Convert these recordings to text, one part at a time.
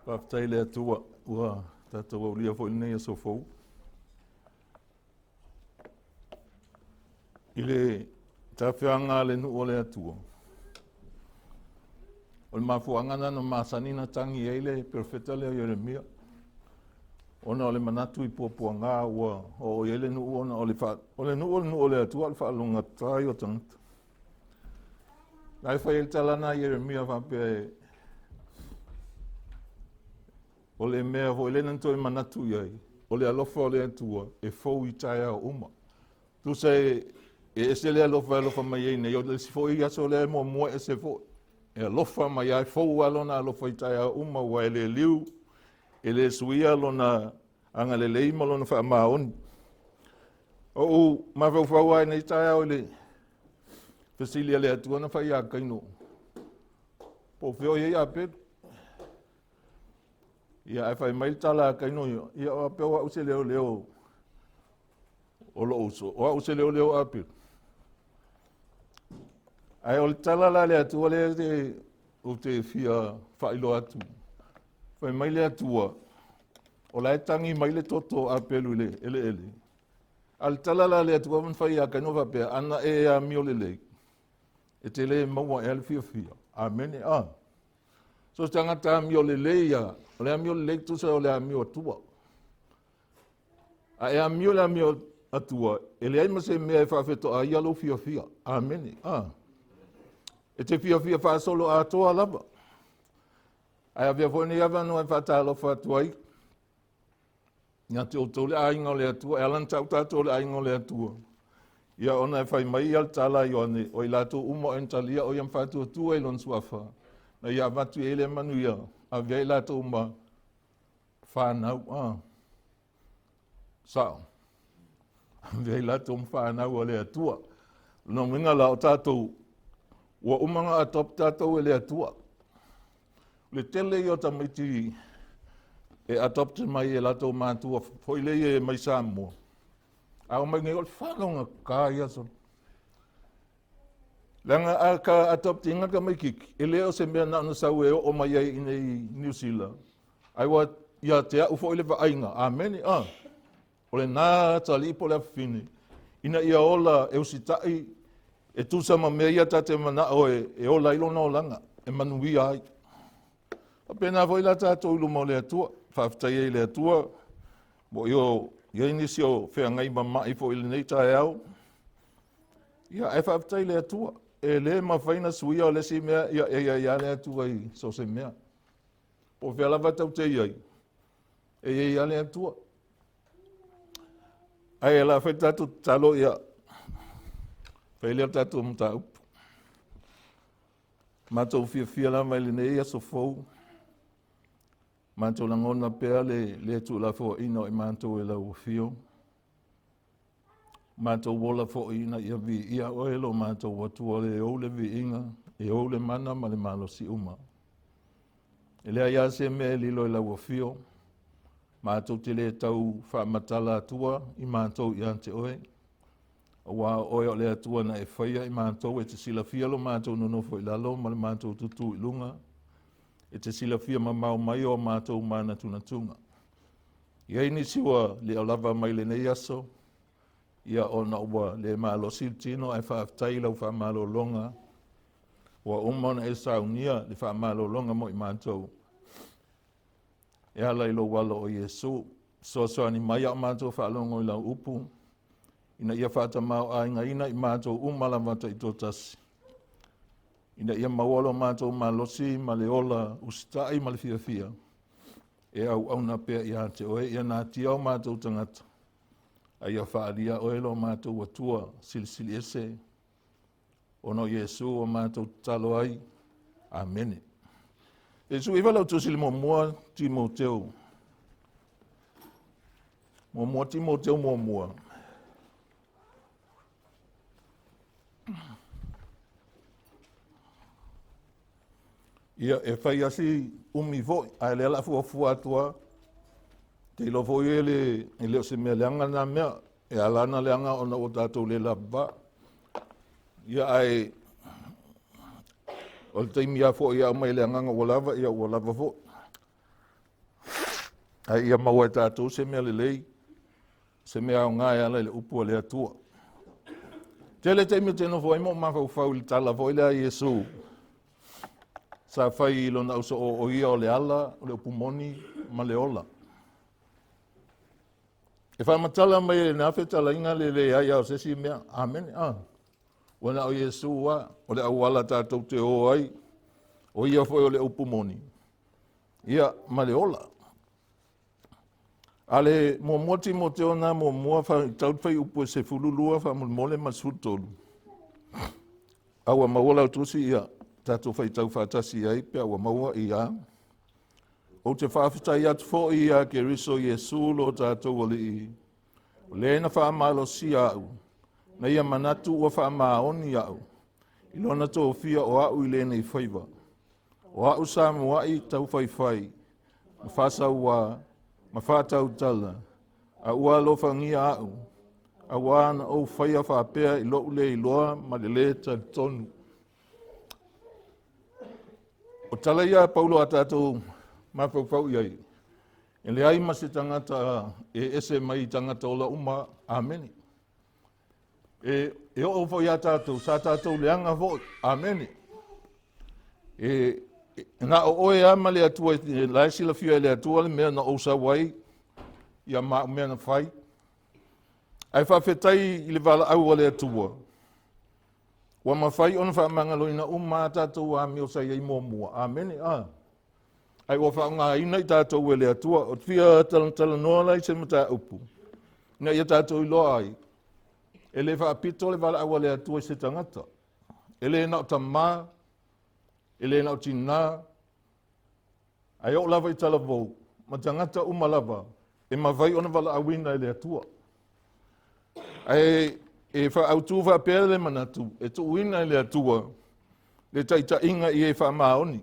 Faafetai i le Atua ua tatou aulia foi lenei aso fou. I le tafeaga a le nuu o le Atua, o le mafuaaga lena na masani na tagi ai le perofeta lea o Ieremia, ona o le manatu i puapuaga ua oo i ai le nuu ona o le, fa, o le nuu o le nuu o le Atua, o le faalogogata ia o tagata. La e fai ai le tala lena a Ieremia faapea e, o le mea foi lea na toe manatu i ai, o le alofa o le Atua e fou i taeao uma. Tusa e, e ese le alofa e alofa mai ai nei, o le isi foi aso lea e muamua e ese foi. E alofa mai ai, fou lava lona alofa i taeao uma, ua e le liu, e le suia lona agalelei ma lona faamaoni. Ou mafaufau lava i nei taeao i le fesili a le Atua na fai ia Kaino, po o fea o i ai Apelu. Ia, ae fai mai le tala a Kaino ia, ia o pea o au se leoleo o lou uso, o au se leoleo o Apelu. Ae o le tala la a le Atua lea te, ou te fia faailoa atu. Fai mai le Atua, o la e tagi mai le toto o Apelu i le eleele. A o le tala la a le Atua na fai ia Kaino faapea, ana e amio lelei, e te le maua ea le fiafia. Amene. A. So se tagata amio lelei ia, o le amio lelei tusa o le amio atua. A e amio le amio atua, e leai ma se mea e faafetoa ia lou fiafia. Amene. A. E te fiafia faasolo atoa lava. Ae avea foi nei avanoa e faatalofa atu ai ia te outou le aiga o le Atua, e ala ona tau tatou le aiga o le Atua. Ia ona e fai mai ia le tala a Ioane, o i latou uma o e na talia o ia ma faatuatua i lona suafa, na ia avatu i ai le manuia, avea i latou ma fanau. Ah. Sao. Avea i latou ma fanau a le Atua. Lona uiga la o tatou, ua uma ona adopt tatou e le Atua. O le tele ia o tamaiti e adopt mai e latou matua foi lea e mai Samoa. A o mai nei o le faalogogata ia solo. Leaga a ka adopt ina tamaititi, e le o se mea na ona sau e oo mai ai i nei Niu Sila, ai ua ia te au foi le vaaiga. Amene. Ah. O lena atalii po o le afafine, ina ia ola e usitai e tusa ma mea ia ta te manao e, e ola ai lona olaga, e manuia ai. Faapena foi la tatou i luma o le Atua. Faafetai ai i le Atua, mo i o i ai nisi o feagai ma mai foi i lenei taeao. Ia, ae faafetai i le Atua. E le mafai ona suia o le isi mea, ia e i ai lava le Atua i so o se mea. Po o fea lava tau te i ai, e i ai lava le Atua. Ae o le a fai le tatou tatalo, ia, fai lea o le tatou mataupu. Matou fiafia lava i lenei aso fou. Matou lagona pea le le tuulafoaiina o i matou e lau afio. Matou ola foi ina ia viia oe lo matou Atua le ou le viiga, e ou le mana ma le malosi uma. E leai lava se mea e lilo i lau afio, matou te le tau faamatala atua i matou ia te oe, aua o oe o le Atua na e faia i matou, e te silafia lo matou nonofo i lalo ma le matou tutū i luga, e te silafia mamao mai o matou manatunatuga. E i ai nisi ua le o lava mai lenei aso, ia ona ua le malosi le tino, ae faafetai i lau faamalologa ua uma ona e saunia le faamalologa mo i matou e ala i lou alo o Iesu. Fesoasoani mai a o matou faalogo i lau upu, ina ia faatamāo'aigaina i matou uma lava taitoatasi, ina ia maua lo matou malosi ma le ola usitai ma le fiafia e auauna pea ia te oe. Ia natia o matou tagata, a ia faaalia oe lo matou Atua silisili ese, ona o Iesu ua matou tatalo ai. Amene. Iesu iva lau tusi le muamua Timoteo. Muamua Timoteo muamua. Ia, e fai lava si umi foi, ae lea o le a fuafua atu lava. Te iloa foi e le, e le o se mea leaga lena mea. E ala ona leaga ona ua tatou le lavava. Ia, ae o le taimi lava foi e aumai le agaga ua lava, ia ua lava foi. Ae ia maua e tatou se mea lelei, se mea aoga e ala i le upu a le Atua. Tele taimi ou te nofo ai ma ou mafaufau i le tala foi lea a Iesu sa fai i lona ausoo, o ia o le ala, o le upu moni ma le ola. E faamatala mai e lena fetalaiga le leai lava o se isi mea. Amene. Ah. Ua na o Iesu lava, o le auala tatou te o ai, o ia foi o le upu moni, ia, ma le ola. A le muamua Timoteo na muamua faitau le fuaiupu e 12 faamolemole ma le 13. A ua maua lau tusi, ia tatou faitau faatasi ai pe a ua maua ia. Ou te faafetai atu foi ia Keriso Iesu lo tatou Alii, o le na faamalosia au, na ia manatu ua faamaoni au, i lona tofia o au i lenei faiva. O au sa muai taufaifai, ma faasauā, ma faatautala, a ua alofagia au, auā na ou faia faapea i lou le iloa ma le lē talitonu. O tala ia a Paulo a tatou mafaufau i ai, e leai ma se tagata e ese mai i tagata ola uma. Amene. E oo foi iā tatou, sa tatou leaga foi. Amene. E na o oe lava ma le Atua, la e silafia e le Atua le mea na ou sau ai, ia ma au mea na fai. Ae faafetai i le valaau a le Atua, ua mafai ona faamagaloina uma a tatou amio sa i ai muamua. Amene. A. Ae ua faaaogaina i tatou e le Atua. Ou te fia talatalanoa la i se mataupu, ina ia tatou iloa ai, e le faapito le valaau a le Atua i se tagata. E le na o tamā, e le na o tinā, ae oo lava i talavou, ma tagata uma lava, e mafai ona valaauina e le Atua. Ae e faaautu faapea le manatu, e tuuina e le Atua le taitaiga i e faamaoni.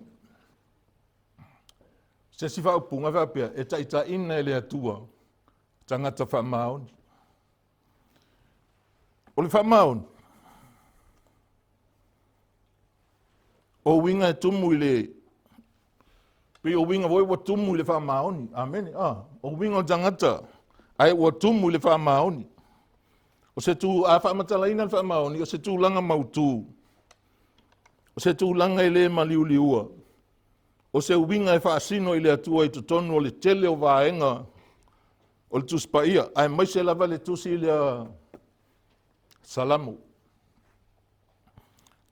Se isi faaupuga faapea, e taitaiina e le Atua tagata faamaoni. O le faamaoni, o uiga e tumu i le, pei o uiga foi ua tumu i le faamaoni. Amene. Ah, o uiga o le tagata, ae ua tumu i le faamaoni. O se tu, a faamatalaina le faamaoni, o se tulaga mautu, o se tulaga e le maliuliua, o se uiga e faasino i le Atua i totonu o le tele o vaega o le Tusi Paia, aemaise lava le tusi lea Salamo.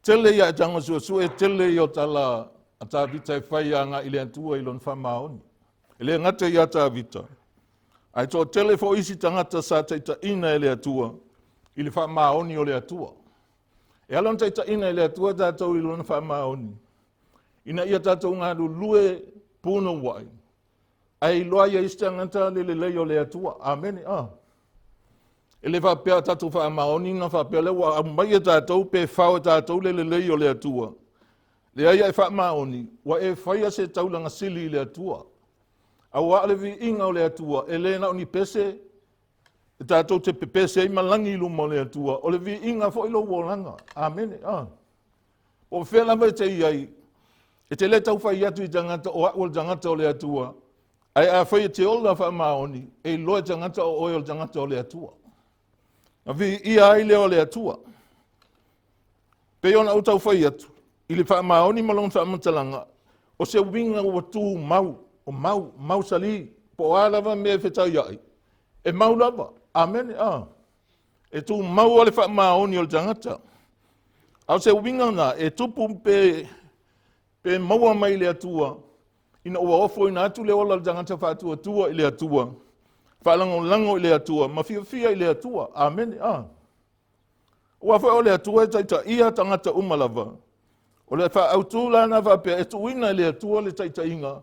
Tele ia e tago suesue, tele ia o tala a Tavita e fai agai i le Atua i lona faamaoni. E le gata ia Tavita, ae toatele foi isi tagata sa taitaiina e le Atua i le faamaoni o le Atua. E ala ona taitaiina e le Atua tatou i lona faamaoni, ina ia tatou galulue punouai, ae iloa ai e isi tagata le lelei o le Atua. Amene. Ah. E le faapea a tatou faamaoni na faapea lea ua aumai e tatou pe fao e tatou le lelei o le Atua. Leai, a e faamaoni, ua e faia se taulaga sili i le Atua. Aua o le viiga o le Atua, e le na o ni pese e tatou te pepese ai ma lagi i luma o le Atua, o le viiga foi lou olaga. Amene. Ah. O fea lava e te i ai, e te le tau fai atu i tagata o au o le tagata o le Atua, ae afai e te ola faamaoni, e iloa e tagata o oe o le tagata o le Atua. Na viia ai lea o le Atua. Pei ona ou tau fai atu, i le faamaoni ma lona faamatalaga, o se uiga ua tu mau, o mau, mausali, po o a lava mea e fetaiai, e mau lava. Amene. Ah. E tumau le faamaoni o le tagata. A o se uiga na e tupu pe maua mai le Atua, ina ua ofoina atu le ola o le tagata faatuatua i le Atua, faalagolago i le Atua, ma fiafia i le Atua. Amene. Ah. Ua foi o le Atua e taitaia tagata uma lava. O le faaautu la na faapea, e tuuina e le Atua le taitaiga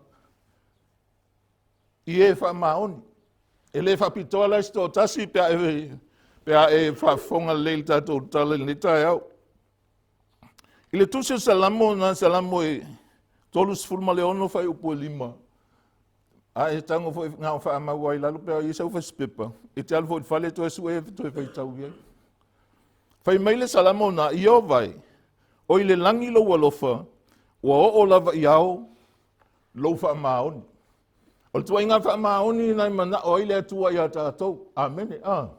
i e faamaoni. E le faapitoa la i se toatasi pe a e faafofoga lelei i le tatou tala i lenei taeao. I le tusi o Salamo, na Salamo e 36 fuaiupu e 5, a e tago foi na o faamau ai lalo pe a i ai sau fasipepa, e te alu foi i le fale toe sue toe faitau i ai. Fai mai le Salamo na, Ieova e, o i le lagi lou alofa, ua oo lava i ao lou faamaoni. O le tuaiga faamaoni na e manao ai le Atua iā tatou. Amene. A.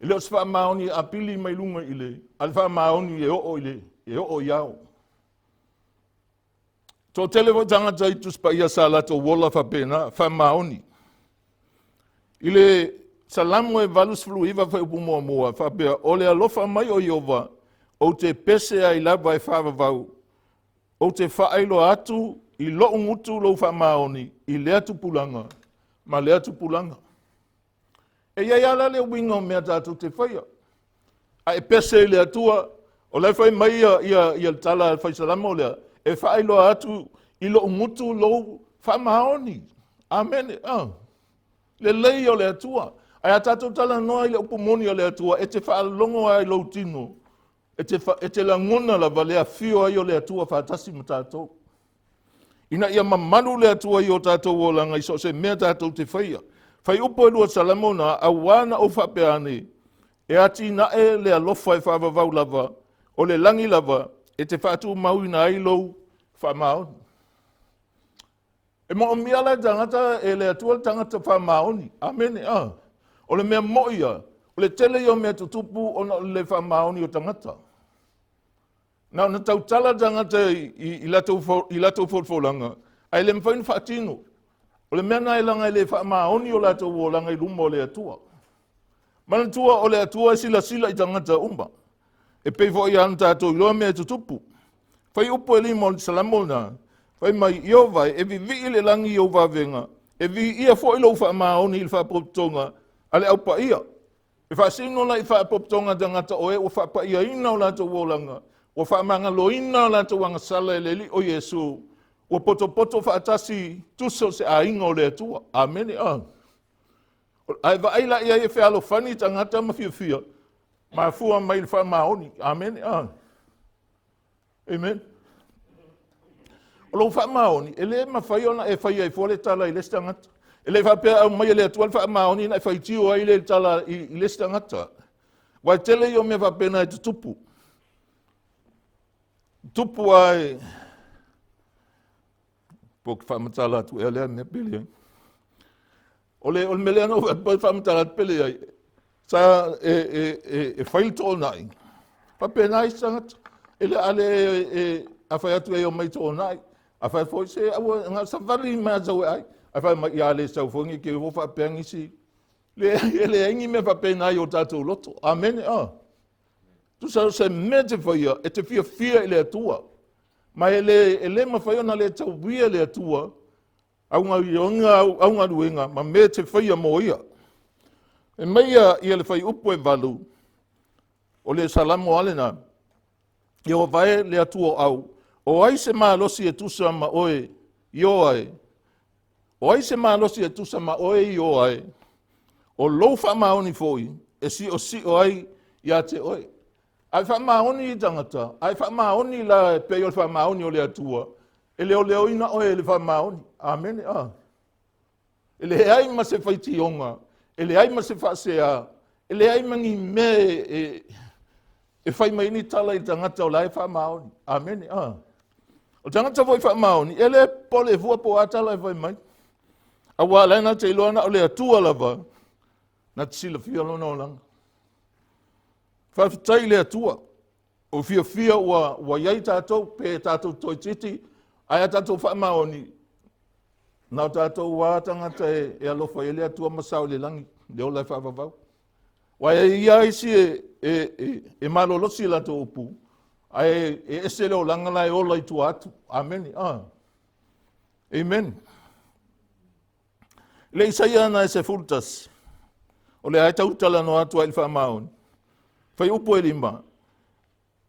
E le o se faamaoni e apili mai luga i le, a le faamaoni e oo i le, e oo i ao. Toatele foi tagata i Tusi Paia sa latou ola faapena, faamaoni. I le Salamo e 89 fuaiupu muamua, faapea, o le alofa mai o Ieova, ou te pese ai lava e faavavau, ou te faailoa atu i lou gutu lou faamaoni i lea tupulaga ma lea tupulaga. E i ai lava la le uiga o mea tatou te faia. A e pese i le Atua, o la e fai mai ia, ia, ia le tala a le fai Salamo lea, e faailoa atu i lou gutu lou faamaoni. Amene. Ah. Lelei o le Atua. Ae a tatou talanoa i le upu moni a le Atua, e te faalogo ai lou tino, e te, fa, e te lagona lava le afio ai o le Atua faatasi ma tatou. Ina ia mamalu le Atua i o tatou olaga i so o se mea tatou te faia. Fai upu e lua Salamo na, auā na ou faapea ane, e atinae le alofa e faavavau lava, o le lagi lava e te faatumauina ai lou faamaoni. E moomia la e tagata e le Atua le tagata faamaoni. Amene. Ah. O le mea moi ia, o le tele ia o mea tutupu ona o le le faamaoni o tagata. Na ona tautala tagata i, i, i, latou, i latou folafolaga, ae le mafai ona faatino. O le mea na e laga e le faamaoni o latou olaga i luma o le Atua. Manatua o le Atua e silasila i tagata uma. E pei foi lava ona tatou iloa mea e tutupu. Fai upu e lima o le Salamo lena, fai mai, Ieova e vivii le lagi i ou vavega, e viia foi lou faamaoni i le faapotopotoga a le aupaia. E faasino la i faapotopotoga a tagata o e ua faapaiaina o latou olaga, ua faamagaloina o latou agasala e le Alii o Iesu, ua potopoto faatasi tusa o se aiga o le Atua. Amene. Ah. Ae vaai la i ai e fealofani tagata ma fiafia, mafua mai le faamaoni. Amene. Ah. Amen. O lou faamaoni, e le mafai ona e faia ai fua le tala i le isi tagata. E le faapea aumai e le Atua le faamaoni na e faitio ai le tala i, i le isi tagata. Ua e tele ia o mea faapena e tutupu. Tupu ai po ke faamatala atu ea lea mea pe leai. O le, o le mea lea na ou faamatala atu pe leai, sa e, e, e, e fai le toonai, faapena isi tagata. E le, a le, e, a fai atu e omai toonai, a fai foi se aua, na savali mai a sau e ai. A fai mai, ia le sau foi ni ke o faapea nisi. Le, e leai ni mea faapena i o tatou loto. Amene, ah. Tusa o se mea te faia, e te fiafia i le Atua. Ma e le, e le mafai ona le tauia le Atua, au gaioiga, au, au galuega, ma mea te faia mo ia. E mai ia, ia le fuaiupu e 8, o le Salamo a lena, Ieova e le Atua o au, o ai se malosi e tusa ma oe i o ai? O ai se malosi e tusa ma oe i o ai? O lou faamaoni foi e siosio ai ia te oe. A e faamaoni i tagata, a e faamaoni la e pei o le faamaoni o le Atua, e leoleoina oe e le faamaoni. Amene. Ah. E leai ma se faitioga, e leai ma se faasea, e leai ma ni mea e, e, e fai mai ni tala i le tagata o la e faamaoni. Amene. Ah. O le tagata foi faamaoni, e le pole fua po a tala e fai mai. Auā la e na te iloa na o le Atua lava, na te silafia lona olaga. Faafetai i le Atua. O fiafia ua, ua i ai tatou, pe tatou toeitiiti, ae a tatou faamaoni, na o tatou a tagata e, e alofa i ai le Atua ma sao i le lagi, le ola e faavavau. Ua e ia isi e, e, e, e malolosi latou upu, ae e ese le olaga la e ola i tua atu. Amene. Ah. Amen. Le Isaia na e 11, o lea ai tau talanoa atu ai i le faamaoni. Fai upu e 5,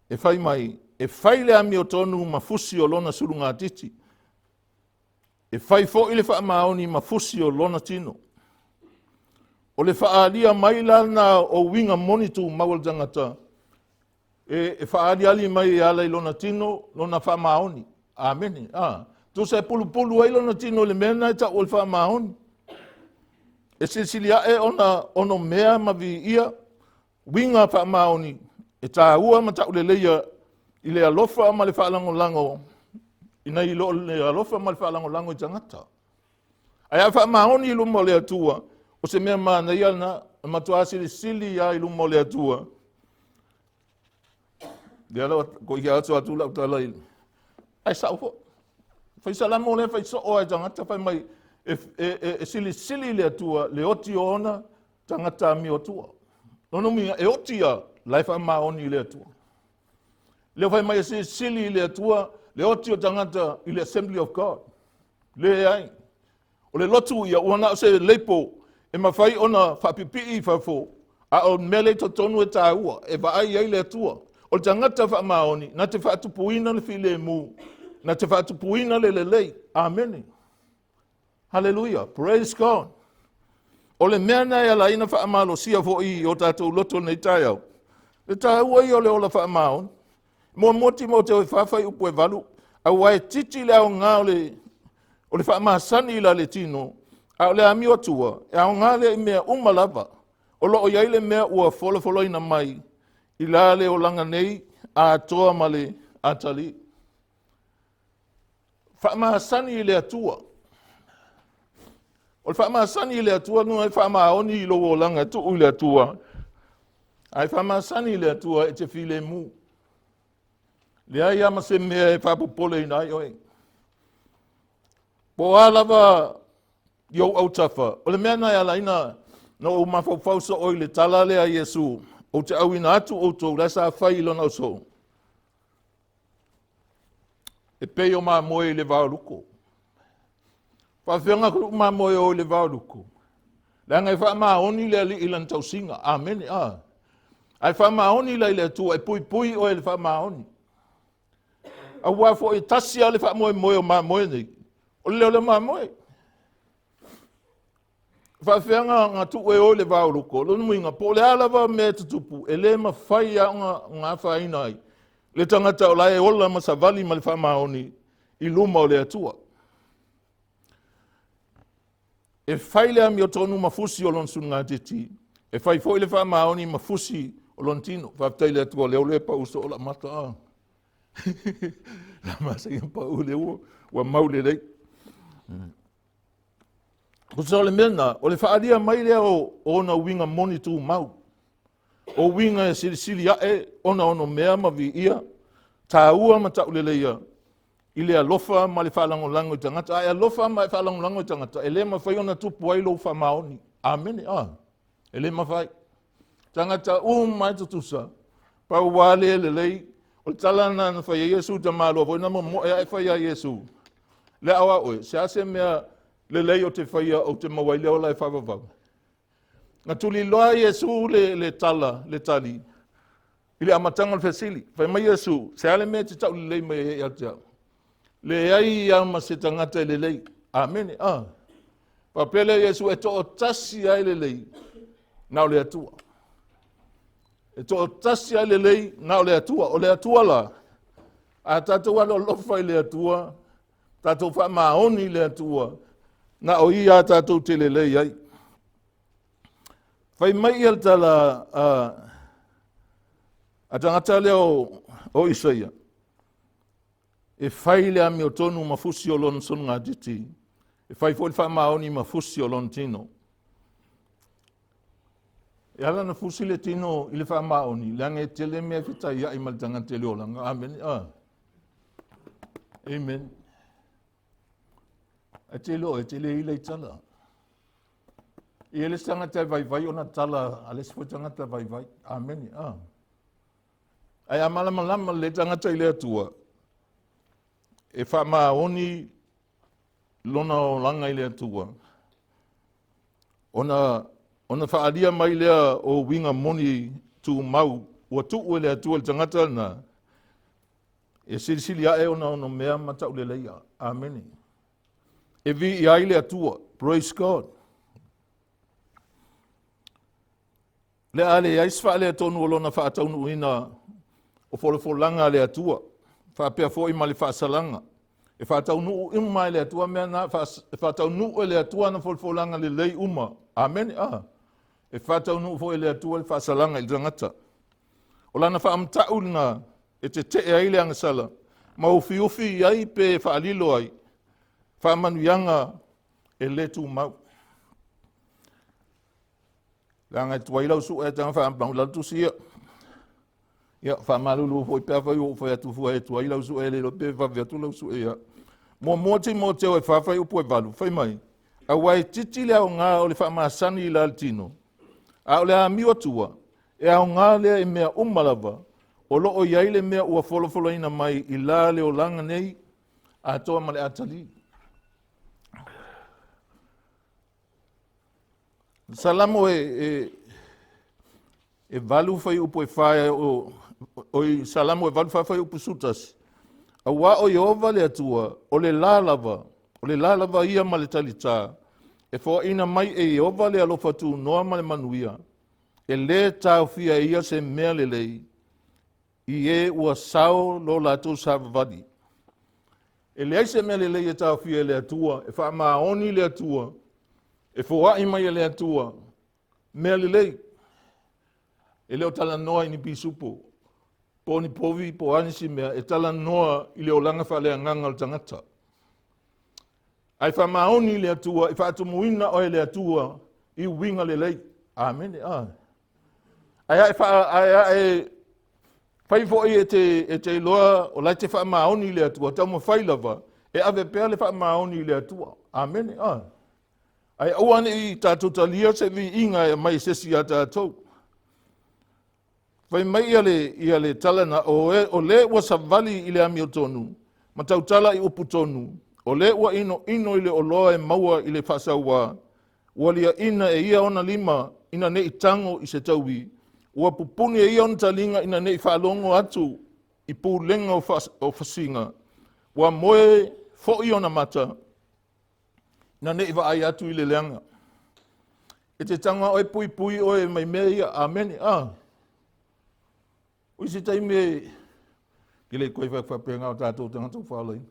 e fai mai, e fai le amiotonu ma fusi o lona sulugatiti, e fai foi le faamaoni ma fusi o lona tino. O le faaalia mai la lena o uiga moni tumau o le tagata, e, e faaaliali mai e ala i lona tino, lona faamaoni. Amene. Ah. Tusa e pulupulu ai lona tino i le mea lena e tau o le faamaoni. E silisili ae ona ono mea ma viia uiga faamaoni e tāua ma tauleleia i le alofa ma le faalagolago ina i lo le alofa ma le faalagolago i tagata. Ae a faamaoni i luma o le Atua, o se mea manaia lena, e matua silisili lava i luma o le Atua. Lea la ko ia aso atu lau tala i ae sao foi. Fai salamo lea fai soo ai tagata fai mai e, e, e, e silisili le Atua le oti o ona tagata amio atua. Lona uiga e oti a la e faamaoni i le Atua. Lea fai mai e silisili le Atua le oti o tagata i le Assembly of God. Leai. O le lotu ia ua na o se leipo e mafai ona faapipii i fafo, a o le mea lea i totonu e taua, e vaai ai le Atua. O le tagata faamaoni, na te faatupuina le filemu, na te faatupuina le lelei. Amene. Haleluia. Praise God. O le mea na e ala ai ona faamalosia foi i o tatou loto nei taeao, le taua ia o le ola faamaoni. Muamua Timoteo e 4 fuaiupu e 8, aua e titi le aoga o le, o le faamasani i la le tino, a o le amio atua, e aoga lea i mea uma lava. O lo o i ai le mea ua folafolaina mai i la le olaga nei atoa ma le atalii. Faamasani i le Atua. O le faamasani i le Atua nua e faamaoni i lou olaga e tuu i le Atua, ae faamasani i le Atua e te filemu. Leai lava ma se mea e faapopoleina ai oe. Po o a lava i ou autafa, o le mea na e ala ai na ou mafaufau soo i le tala lea a Iesu, ou te auina atu outou la sa fai i lona ausoo, e pei o mamoe i le vaoluko. Faafefea ona mamoe o i le vaoluko? Leaga e faamaoni le Alii i lana tausiga. Amene. A. Ae faamaoni la i le Atua e puipui oe i le faamaoni. Aua foi e tasi lava le faamoemoe o mamoe nei, o le leo o le mamoe. Faafefea ona tuu e o i le vaoluko? O lona uiga, po o le a lava mea e tutupu, e le mafai lava ona afaina ai le tagata o la e ola ma savali ma le faamaoni i luma o le Atua. E fai le amiotonu ma fusi o lona sulugatiti, e fai foi le faamaoni ma fusi o lona tino. Faafetai i le Atua, lea ua le pau soo lau mata. Ah. La masai pau lea ua, ua mau lelei. Tusa o le mea lena, o le faaalia mai lea o ona uiga moni tumau. O uiga e silisili ae ona ono mea ma viia, taua ma tauleleia i le alofa ma le faalagolago i tagata. A e alofa ma e faalagolago i tagata, e le mafai ona tupu ai lou faamaoni. Amene. Ah, e le mafai. Tagata uma e tutusa, pau lava le lelei. O le tala lena na fai ai Iesu i tamaloa foi na momoe ae fai ia Iesu. Le ao a oe, se a se mea lelei o te faia ou te maua ai le ola e faavavau. Na tuliloa Iesu le, le tala, le tali, i le amataga o le fesili. Fai mai Iesu, se a le mea e te taulelei mai ai ia te au? Leai lava ma se tagata e lelei. Amene. Ah. Faapea lea Iesu e toatasi ai lelei, na o le Atua. E toatasi ai lelei, na o le Atua. O le Atua la, a tatou alolofa i le Atua, tatou faamaoni i le Atua, na o ia tatou te lelei ai. Fai mai ia le tala a, a tagata lea o, o Isaia, e fai le amiotonu ma fusi o lona sonugatiti, e fai foi le faamaoni ma fusi o lona tino. E ala na fusi le tino i le faamaoni, leaga e tele mea e fetaiai ma le tagata i le olaga. Amene. Ah. Amen. Ae te iloa e te le ila i tala. E le isi tagata e vaivai ona tala a le isi foi tagata vaivai. Amene. Ah. Ae a malamalama le tagata i le Atua, e faamaoni lona olaga i le Atua, ona, ona faaalia mai lea o uiga moni tumau ua tuu e le Atua i le tagata lena, e silisili ae ona ono mea ma tauleleia. Amene. E viia ai le Atua. Praise God. Le a leai se faaletonu o lona faataunuuina o folafolaga a le Atua, faapea foi ma le faasalaga. E faataunuu uma e le Atua mea na, e faataunuu e le Atua ana folafolaga lelei uma. Amene. Ah. E faataunuu foi e le Atua le faasalaga i le tagata. O lana faamatau lena e tetee ai le agasala, ma ufiufi i ai pe faalilo ai faamanuiaga. E le tumau. Leaga e tuai lau sue e taga faamau lalo tusi ia. Ia, faamalulu foi pe afai ua ou fai atu fua e tuai lau sue e le iloa pe vave atu lau sue ia. Muamua Timoteo e 4 fuaiupu e 8, fai mai, Aua e itiiti le aoga o le faamasani i la le tino, a o le amio atua, e aoga lea i mea uma lava, o lo o i ai le mea ua folafolaina mai i la le olaga nei, atoa ma le atalii. Salamo e, e, e 8 fuaiupu e 4 o, o i Salamo e 8 4 fuaiupu 11. Auā o Ieova le Atua, o le la lava, o le la lava ia ma le talitā, e foaina mai e Ieova le alofa tunoa ma le manuia, e lē taofia e ia se mea lelei, i e ua sao lo latou savavali. E leai se mea lelei e taofia e le Atua, e faamaoni le Atua, e foai mai e le Atua, mea lelei. E le o talanoa i ni pisupo, po o ni povi, po o a nisi mea, e talanoa i le olaga faaleagaga o le tagata. Ae faamaoni le Atua, e faatumuina oe e le Atua i uiga lelei. Amene. A. Ae a e, fa, ae a e fai foi e te, e te iloa o la e te faamaoni i le Atua, taumafai lava e ave pea le faamaoni i le Atua. Amene. A. Ae aua ne i tatou talia se viiga e aumai e se isi iā tatou. Fai mai ia le, ia le tala na, o, e, o le ua savali i le amiotonu, ma tautala i upu tonu, o le ua inoino i le oloa e maua i le faasauā, ua liaina e ia ona lima ina ne i tago i se taui, ua pupuni e ia ona taliga ina ne i faalogo atu i pulega o, fa, o fasiga, ua moe foi ona mata, ina ne i vaai atu i le leaga. E te tago lava oe puipui oe mai mea ia. Amene. Ah. O isi taimi e ke le koe fai faapena o tatou tagata ua faaolaina.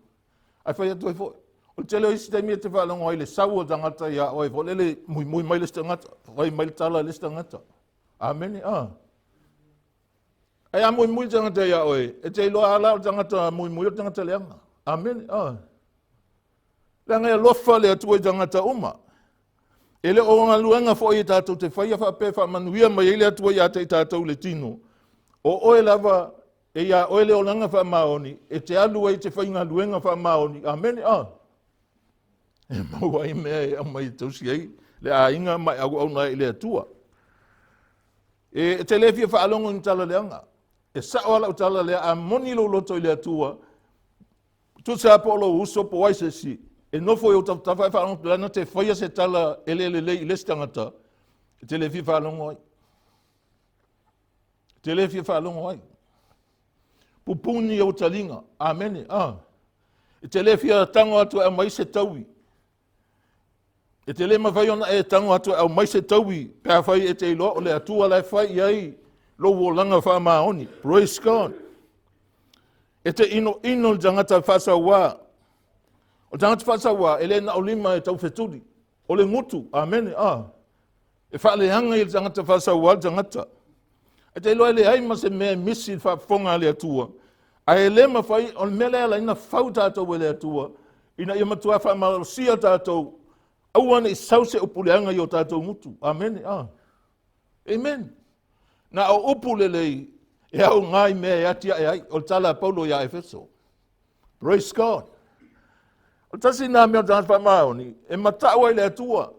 Ae fai atu ai foi. O le tele o isi taimi e te faalogo ai le sau o tagata iā oe foi lele muimui mai le isi tagata, fai mai le tala i le isi tagata. Amene. Ah. Ae a muimui le tagata iā oe, e te iloa lava la o le tagata muimui o le tagata leaga. Amene. Ah. Leaga e alofa le Atua i tagata uma. E le o galuega foi e tatou te faia faapea e faamanuia mai ai le Atua ia te i tatou le tino. O oe lava e iā oe le olaga faamaoni e te alu ai e te faigaluega faamaoni. Amene. Ah. E maua ai mea e aumai e tausi ai le aiga ma e auauna ai i le Atua. E, e te le fia faalogo i ni tala leaga. E sao lava lau tala lea, a moni lou loto i le Atua, Tusa po o lou uso po o ai se isi, e nofo i ou tafatafa e faalogo atu, na te faia se tala e le lelei i le isi tagata, e te le fia faalogo ai. E te le fia faalogo ai. Pupuni ou taliga. Amene. Ah. E te le fia tago atu e aumai se taui. E te le mafai ona e tago atu e aumai se taui pe afai e te iloa o le Atua la e fai i ai lou olaga faamaoni. Praise God. E te inoino le tagata faasauā. O le tagata faasauā, e le na o lima e taufetuli. O le gutu, amene, ah. E faaleaga i le tagata faasauā le tagata. E te iloa e leai ma se mea e misi i le faafofoga a le Atua. Ae e le mafai, o le mea lea e ala ai ona fau tatou e le Atua, ina ia matua faamalosia tatou, aua ne i sau se upu leaga i o tatou gutu. Amene. Ah. Amen. Na o upu lelei e aoga i mea e atiae ai. O le tala a Paulo iā Efeso. Praise God. O le tasi lena mea o le tagata faamaoni, e matau ai le Atua,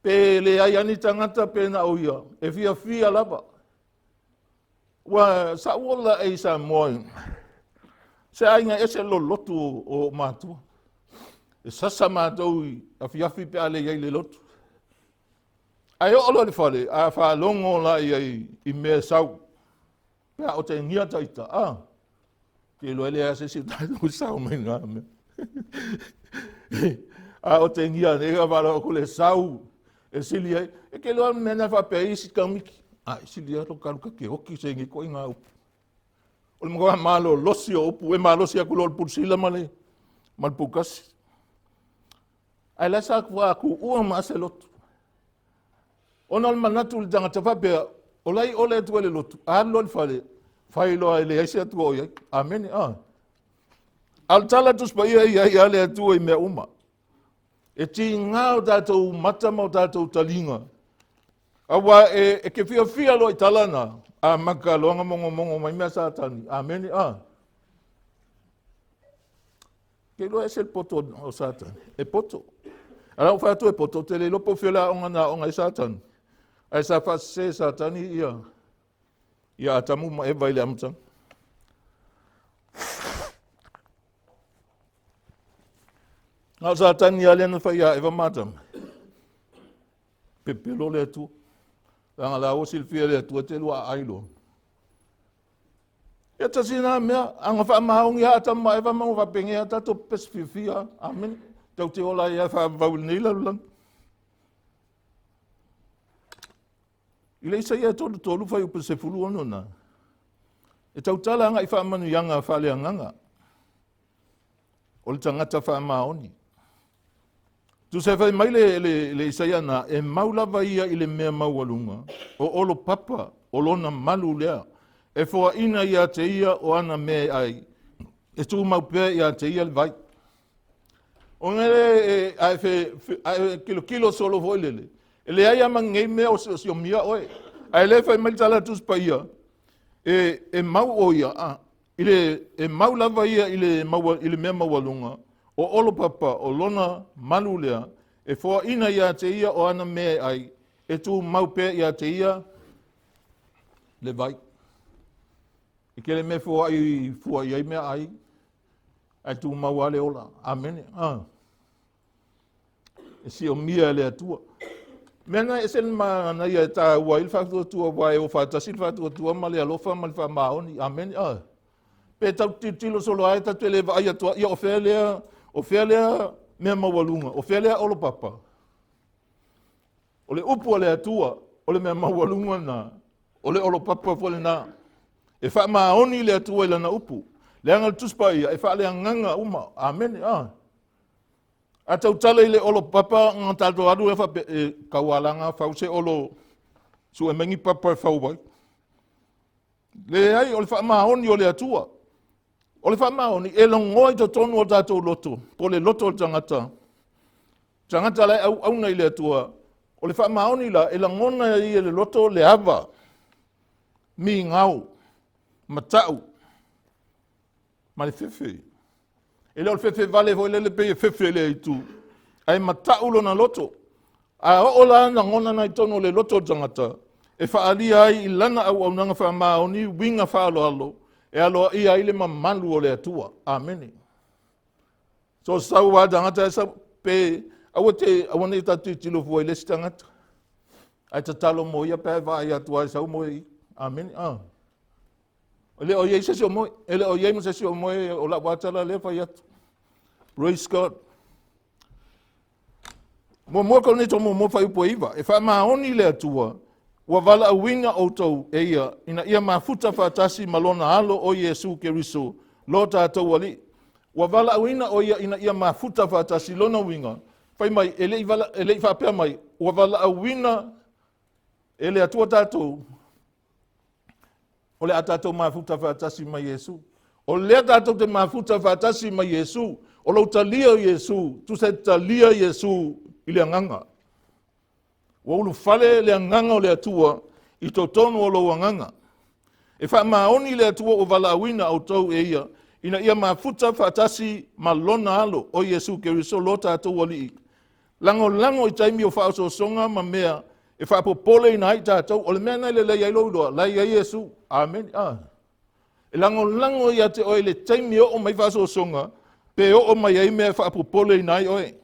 pe leai lava ni tagata pe na o ia, e fiafia lava. Ua sa ou ola ae i Samoa, se aiga ese le lolotu o matua. E sasa matou i afiafi pe a le i ai i le lotu. Ae oo loa i le fale, a faalogo la i ai i mea e sau, pe a otegia ta ita, a, te iloa e leai lava se isi o tatou e sao mai na mea. A otegia nei ka faalogo atu le sau e sili ai. E ke iloa mea na faapea ai isi tamaiti. A e sili lava lou kalu ta te oti se nei ituaiga upu. O le matua malolosi o upu, e malosi atu loa le pulusila ma le ma le pulukasi. Ae la e sa tuua ma ase lotu. Ona o le manatu i le tagata faapea, o la i ole atu ai le lotu, alu loa i le fale, fai loa e leai se Atua o i ai. Amene. Ah. A o le tala a le Tusi Paia, e i ai lava le Atua i mea uma. E tiga o tatou mata ma o tatou taliga. Aua e, e ke fiafia loa i tala na, a maka loa nga mongomongo mai mea Satani. Amene. A. Ke iloa ese le poto o Satani. E poto. A lau fai atu e poto, te le iloa po o fea le aoga na aoga ai Satani. Ae sa faasese e Satani ia ia Atamu ma Eva i le amataga. Na o Satani lava lea na fai ia Eva ma Atamu. Pepelo le Atua. Leaga la ua silafia e le Atua te lua aai loa. Ia tasi na mea, aga faamaoni lava Atamu ma Eva ma ua faapenei lava tatou pepesi fiafia. Amene. Tau te ola ai lava faavavau i lenei lalolagi. I le Isaia 33 fuaiupu 16 na, e tautala agai faamanuiaga faaleagaga o le tagata faamaoni. Tusa e fai mai le, le, le Isaia na, e mau lava ia i le mea maualuga, o olopapa o lona malu lea, e foaina ia te ia o ana mea e ai, e tumau pea ia te ia le vai. Ona e, a e, fe, fe, a e kilokilo solo foi lele, e leai a ma nei mea o siomia oe. Ae le fai mai le tala Tusi Paia, e, e mau o ia, a, i le, e mau lava ia i le, maua, i le mea maualuga, o olopapa o lona malu lea, e foaina ia te ia o ana mea e ai, e tumau pea ia te ia le vai. E kele mea foai fua i ai mea ai, ae tumau lava le ola. Amene. Ah. E siomia e le Atua. Mea na ese le manaia e tāua ai le faatuatua aua e o faatasi le faatuatua ma le alofa ma le faamaoni. Amene. Ah. Pe tau tilotilo solo ai tatou te le vaai atu ia o fea lea, o fea lea mea maualuga, o fea lea olopapa. O le upu a le Atua, o le mea maualuga lena, o le olopapa foi lena. E faamaoni le Atua i lana upu. Leaga le Tusi Paia e faaleagaga uma. Amene. Ah. A tautala i le olopapa na tatou alu e faapea, e taualaga fau se olo sue mai ni papa e fau ai. Leai, o le faamaoni o le Atua. O le faamaoni e logoa i totonu o tatou loto, po o le loto o le tagata. Tagata la e auauna i le Atua, o le faamaoni la e lagona ai e le loto le ava, migao, matau, ma le fefe. E le o le fefe vale foi lele pei e fefe lea itu, ae matau lona loto. A oo la lagona na i totonu o le loto o le tagata, e faaalia ai i lana auaunaga faamaoni uiga faaaloalo e aloaia ai le mamalu o le Atua. Amene. So sau lava tagata e sau, pe aua te, aua ne i tatou tilotilo fua i le isi tagata. Ae tatalo mo ia pe a e vaai atu lava e sau moe i. Amene. Ah. E le o i ai se isi o moe. E le o i ai ma se isi o moe o lau atala lea fai atu. Praise God. Muamua Korinito muamua fuaiupu e 9. E faamaoni le Atua, ua valaauina outou e ia, ina ia mafuta faatasi ma lona alo o Iesu Keriso, lo tatou Alii. Ua valaauina o ia ina ia mafuta faatasi lona uiga. Fai mai, e le i, vala, e le i faapea mai, ua valaauina e le Atua tatou o le a tatou mafuta faatasi ma Iesu. O lea tatou te mafuta faatasi ma Iesu, o lou talia o Iesu, tusa e talia Iesu i le agaga. Ua ulufale le agaga o le Atua i totonu o lou agaga. E faamaoni le Atua ua valaauina outou e ia, ina ia mafuta faatasi ma lona alo, o Iesu Keriso lo tatou Alii. Lagolago i taimi o faaosoosoga ma mea e faapopoleina ai tatou. O le mea lena e lelei ai lou iloa, la e i ai Iesu. Amene. Ah. E lagolago ia te oe i le taimi e oo mai faaosoosoga, pe oo mai ai mea e faapopoleina ai oe.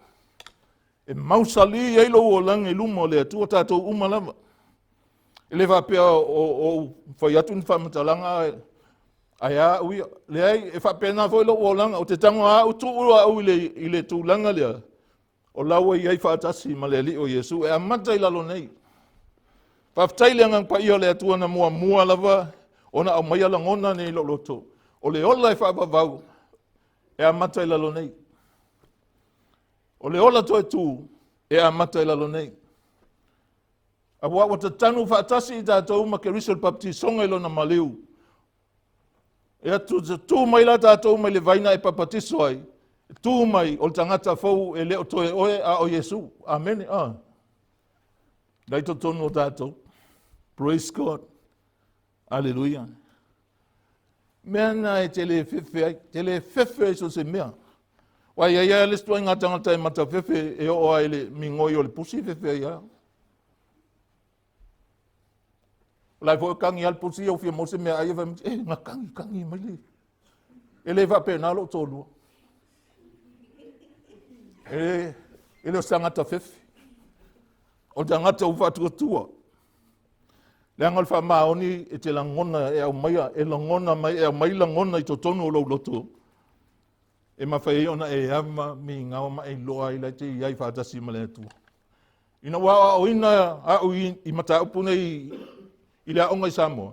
E mausali ai lou olaga i luma o le Atua, tatou uma lava. E le faapea o ou fai atu ni faamatalaga ae a au ia. Leai, e faapena foi lou olaga. Ou te tago a au tuu au i le, i le tulaga lea, o la ua i ai faatasi ma le Alii o Iesu e amata i lalo nei. Faafetai le Agaga Paia o le Atua na muamua lava ona aumaia lagona nei i lou loto. O le ola e faavavau e amata i lalo nei. O le ola toe tu e amata i lalo nei. Aua ua tatanu faatasi i tatou ma Keriso i le baptisoga i lona maliu. E atu tu mai la tatou mai le vaina e papatiso ai, Tu mai o le tagata fou e le o toe oe a o Iesu. Amene. Ah. Lai totonu o tatou. Praise God. Aleluia. Mea na e te le fefe ai, te le fefe ai so se mea. Wa ia ia le isi ngā tangata e mata fefe e oo ai le migoi o le pusi fefe ai a. Lai foi kangi al pusi au fia mo se mea ai e fai e nga kangi kangi mai le. E le faapena lou toalua. E, e le o se tagata fefe. O le tagata ua faatuatua. Leaga o le faamaoni e te lagona e aumaia, e lagona mai, e aumai lagona i totonu o lou loto. E mafai ai ona e ava migao ma e iloa ai la e te i ai faatasi ma le Atua. Ina ua aoaoina au i, i mataupu nei i le aoga i Samoa,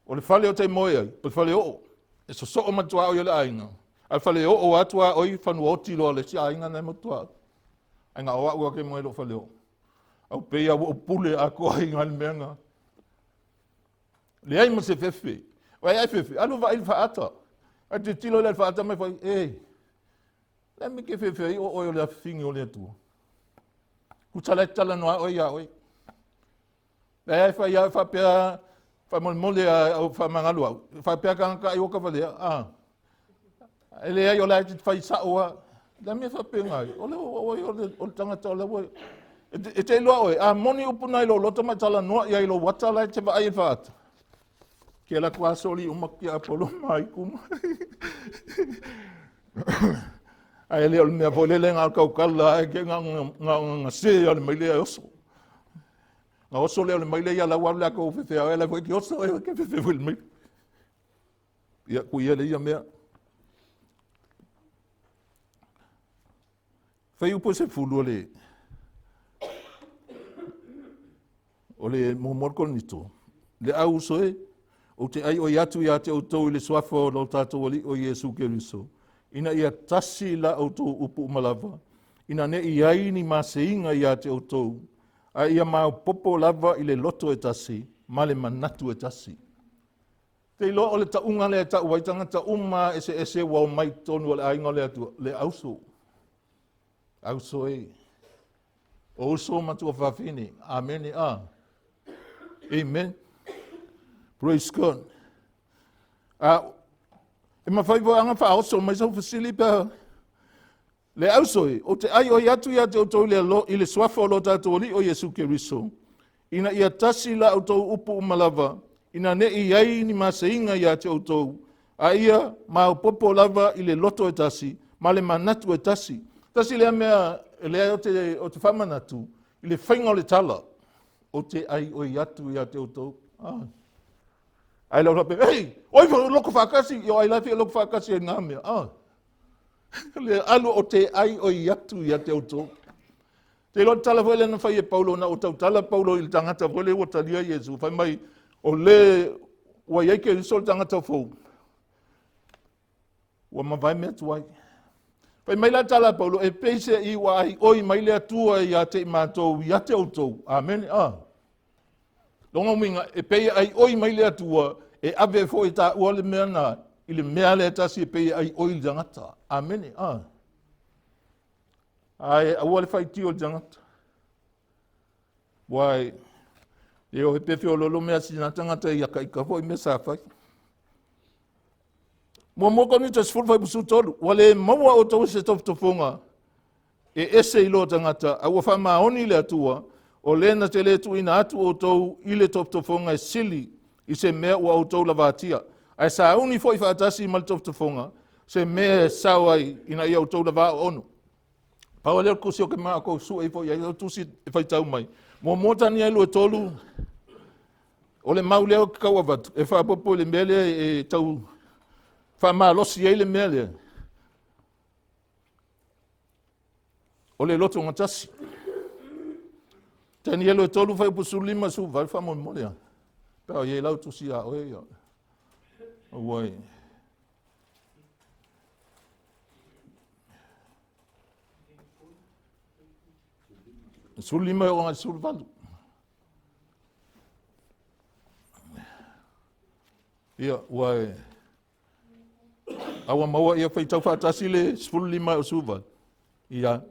O le fale o te moe ai, o le fale oo. E sosoo ma le tuaoi o le aiga. A le fale oo a tuaoi fanua oti loa le isi aiga na e mo tuaoi. Ai nga o au a ke moe lo fale oo. Au pei a ua pule a ko ai nga le mea nga. Leai ma se fefe. Vai ai fefe, alu vai le faata. Ai te tilo le faata mai fai, e, le me ke fefe ai o oe o le afifingi o le Atua. Kuta le tala noa oe ia oe. Leai fai au faapea faamolemole au faamagalo au. Faapea tagata ai ua kavalea. Ah. E leai o la e te fai sao a. Le mea faapena ai. O le o o le o le tagata o la ua e te iloa oe, a moni upu nai lou loto ma talanoa i ai lou ata la e te vaai e faata. Ke la kua soli uma ki a polo mai kuma. Ai le o le mea foi lele ngā kaukala ai ke ngā ngā ngā se o le maile ai oso. Nga oso lea o le maile ia lau alu lea kou fefe au e foi ki oso e ke fefe foi le maile. Ia ku ia le ia mea. Fai upu se fulu o le o le muamua le Korinito. Le au uso e, ou te ai oi atu ia te outou i le suafa o lo tatou Alii o Iesu Keriso, ina ia tasi la outou upu uma lava, ina ne i ai ni maseiga ia te outou, a ia maopoopo lava i le loto e tasi ma le manatu e tasi. Te iloa o le tauga lea e tau ai tagata uma eseese ua omai i totonu o le aiga o le Atua, le auso. Auso e. O uso ma tuafafine. Amene. A. Amen. Praise God. A, e mafai foi anga faaoso mai sau fesili pe Le auso e, ou te aioi atu ia te outou i le, i le suafa o lo tatou Alii o Iesu Keriso, ina ia tasi la outou upu uma lava, ina ne i ai ni maseiga ia te outou, a ia maopoopo lava i le loto e tasi, ma le manatu e tasi. Tasi lea mea lea o te, o te faamanatu, i le faiga o le tala, ou te aioi atu ia te outou. Ah. Ai lau faapea, hei, oi loko faakasi, i o ai la fia loko faakasi ai ngā mea. Ah. Le alu o te ai o i atu ia te outou. Te iloa tala foi lea na fai e Paulo na o tautala Paulo i le tagata foi lea ua talia Iesu. Fai mai, o le ua iai Keriso le tagata fou. Ua mavae mea tuai. Fai mai la tala a Paulo, e pei se i ua ai oi mai le Atua ia te i matou ia te outou. Amen. Ah. Lona uiga, e pei e aioi mai le Atua, e ave foi e taua le mea na, i le mea lea e tasi e pei e aioi i le tagata. Amene. Ah. Ae aua le faitio i le tagata. Ua e o he pefe o lolo mea sina tagata i aka ika foi mea sa fai. Muamua Korinito 10 fuaiupu 13, ua le maua outou i se tofotofoga e ese i lo tagata, a ua faamaoni le Atua, o le na te le tuuina atu outou i le tofotofoga e sili i se mea ua outou lavatia, ae sauni foi faatasi ma le tofotofoga se mea e sao ai ina ia outou lava oono. Pau lea o le tusi o ke manao sue ifo i ai, o tusi e faitau mai. Muamua Tanielu e tolu, o le mau lea o ke tau avatu, e faapopo i le mea lea e tau faamalosi ai le mea lea. O le loto gatasi. Tanielu e tolu fuaiupu 15 18 faamolemole a. Pe a i ai lau tusi a oe ia. Aua e. 15 e oo i le 18. Ia, ua e. A ua maua ia faitau faatasi le 15 e o 18. Ia.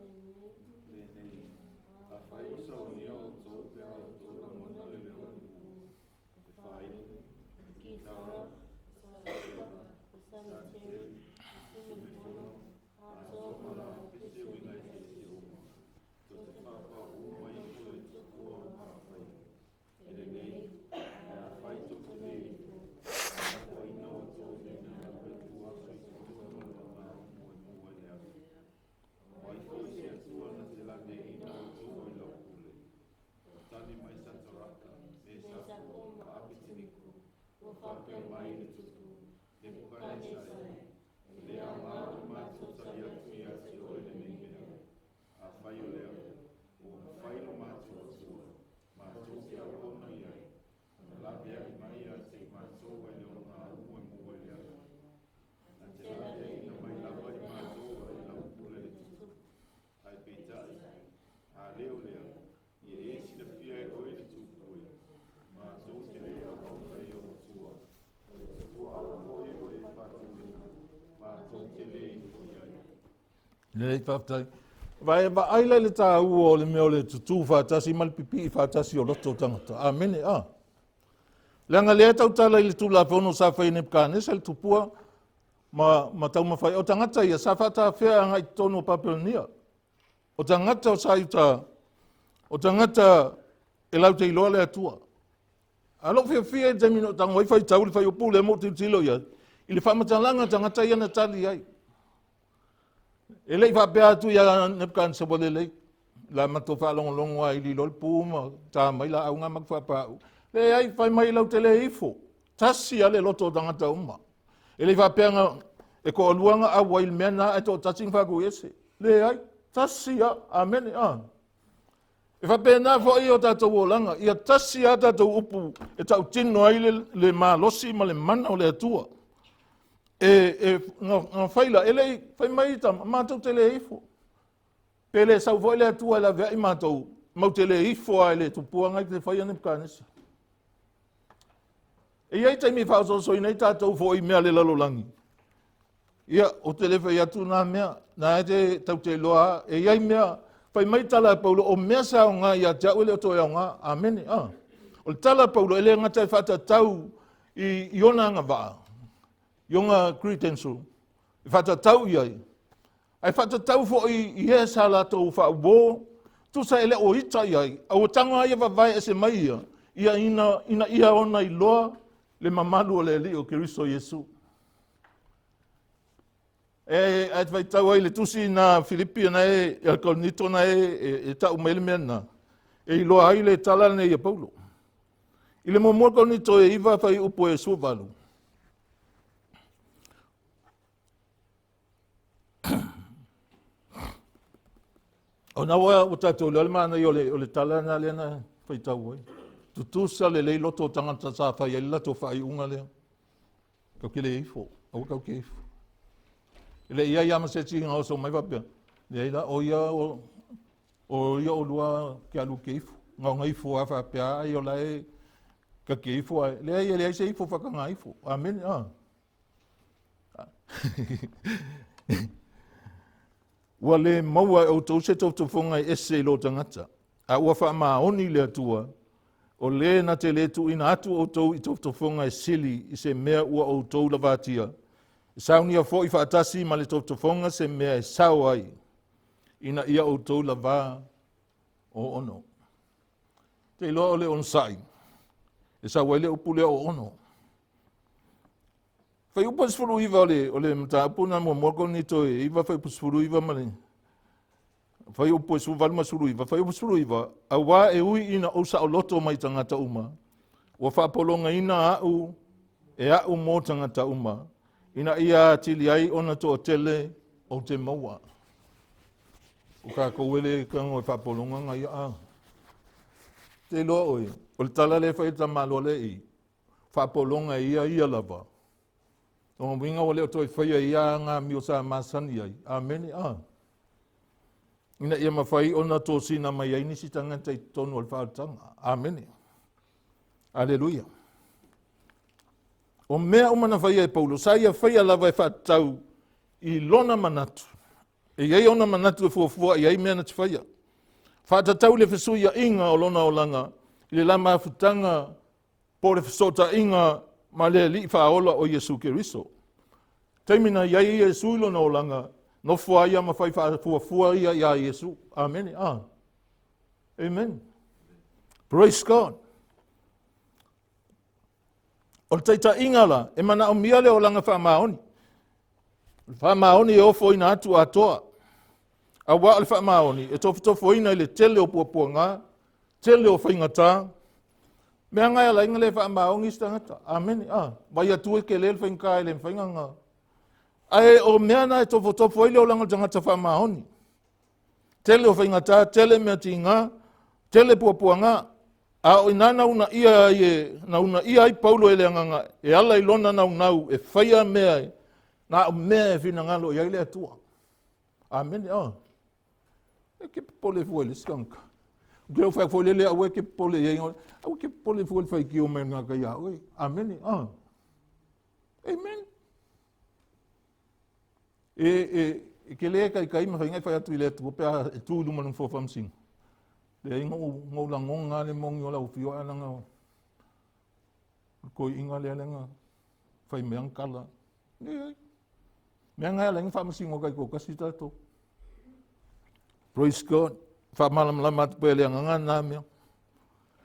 Lelei, faafetai. Vaai, vaai la i le tāua o le mea o le tutū faatasi ma le pipii faatasi o loto o tagata. Amene, a. Leaga lea e tautala i le Tulafono sa fai e Nebukanesa le tupua ma, ma taumafai. O tagata ia sa faatafea agai i totonu o Papelonia. O tagata o sa i uta, o tagata e latou te iloa le Atua. A lou fiafia i le taimi na ou tago ai faitau le fuaiupu lea ma ou tilotilo i ai, i le faamatalaga a tagata ia na tali ai. E le i faapea atu ia Nebukadnezar ua lelei, la matou faalogologo lava i lilo le pu ma ta mai laau na matou faapau. Leai, fai mai lau te le ifo. Tasi lava le loto o tagata uma. E le i faapea na e toalua na auai i le mea na ae toatasi na faatuiese. Leai, tasi lava. Amene. Ah. E faapena foi o tatou olaga, ia tasi lava tatou upu e tautino ai le, le malosi ma le mana o le Atua. E, e na, na fai la, e le i fai mai tama, matou te le ifo. Pe le sau foi le Atua e laveai matou, mau te le ifo lava i le tupua na te faia Nebukanesa. E i ai taimi e faaosoosoina ai tatou foi i mea a le lalolagi. Ia, ou te le fai atu na mea, na e te tau te iloa, e i ai mea, fai mai tala a Paulo, o mea sa aoga ia te au e le o toe aoga. Amene. Ah. O le tala a Paulo, e le gata e faatatau i, i ona agavaa, i ona credential, e faatatau i ai, ae faatatau foi i e sa latou faauo, tusa e le o ita i ai, a ua tago lava ia vavae ese mai ia, ia ina, ina ia ona iloa le mamalu o le Alii o Keriso Iesu. E, ae te faitau ai le tusi na Filipi na e, e Korinito na e, e, e tau mai le mea na, e iloa ai le tala lenei a Paulo. I le muamua Korinito e iva fai upu e 18. Ona ua, ua tatou iloa le manaia o le, o le tala lena lea na faitau ai. Tutusa lelei loto o tagata sa fai ai le latou faaiuga lea. Kau ke le ifo, aua kau ke ifo. E le i ai lava ma se isi na oso mai faapea, leai la, o ia o, o ia olua ke alu ke ifo. Na ona ifo lava faapea, ai o la e ka ke ifo ai. Leai, e leai se ifo faataga ifo. Amene, ah. Ua le maua e outou se tofotofoga e ese i lō tagata, a ua faamaoni le Atua, o lē na te lē tuuina atu outou i tofotofoga e sili i se mea ua outou lavatia, e saunia foi faatasi ma le tofotofoga se mea e sao ai, ina ia outou lavā o ono. Te iloa o le onosai, e sau ai le upu lea o ono. Fuaiupu e 19 o le, o le mataupu na muamua Korinito e 9 fuaiupu 19 ma le fuaiupu e 18 ma 19, fuaiupu 19, auā e ui ina ou saoloto mai tagata uma, ua faapologaina au e au mō tagata uma, ina ia atili ai ona toatele ou te maua. O kākou e le tago e faapologa na ia a. Te iloa oe, o le tala lea e fai e le tamaloa le i, faapologa e ia ia lava. Lona uiga ua le o toe faia e ia aga amio sa masani ai. Amene. A. Ina ia mafai ona tosina mai ai nisi tagata i totonu o le faaolataga. Amene. Aleluia. O mea uma na faia e Paulo, sa ia faia lava e faatatau i lona manatu. E i ai ona manatu e fuafua i ai mea na te faia. Faatatau i le fesuiaiga o lona olaga i le la mafutaga po o le fesootaiga ma le Alii Faaola o Iesu Keriso. Taimi na i ai Iesu i lona olaga, nofo a ia ma fai faafuafua ia iā Iesu. Amene. Ah. Amen. Praise God. O le taitaiga la, e manaomia le olaga faamaoni. O le faamaoni e ofoina atu atoa. Auā o le faamaoni e tofotofoina i le tele o puapuaga, tele o faigata. Mea nga e ala ai ona le faamaoni isi tagata. Amene. Ah, vai atu e tele le faigata e le mafai ona. Ae o mea na e tofotofo ai le olaga o le tagata faamaoni. Tele o faigata, tele mea tiga, tele puapuaga. A o ina na uunaia ai e, na uunaia ai Paulo e le Agaga e ala i lona naunau e faia mea e, na o mea e finagalo i ai le Atua. Amene. Oh. E ke popole fua i le isi tagata. Ou te le fai foi lele aua e ke popole i ai. Aua ke popole fua i le faitio mai o le tagata iā oe. Amene. Oh. Amen. E, e, e ke le kaikai ma faiga e fai atu i le Atua pe a e tu i luma o le nofoa faamasino. Leai na ou lagona le moni o lau afio ae leaga o le toeaina lea leaga fai mea na tala. Leai. Mea na e ala ai ona faamasino taitoatasi tatou. Praise God. Faamalamalama atu pea le agaga na mea.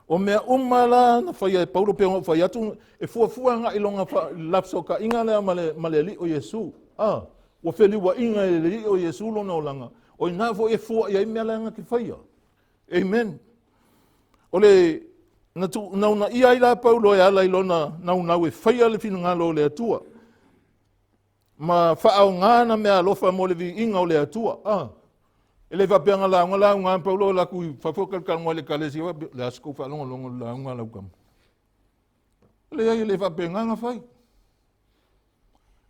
O mea uma la na faia e Paulo pe ona ou fai atu, e fuafua agai i lona lafesootaiga lea ma le, ma le Alii o Iesu. Ah, ua feliuaiga e le Alii o Iesu lona olaga. O ina foi e fua i ai mea la na te faia. Amen. O le na, tu, na uunaia ai la Paulo e ala i lona naunau e faia le finagalo o le Atua. Ma faaaoga ana meaalofa mo le viiga o le Atua. A. E le faapea na lauga lauga a Paulo alu atu i fafo talatalanoa i le ekalesia faapea, le a se tou faalogologo i le lauga a lau tama. Leai, e le faapena na fai.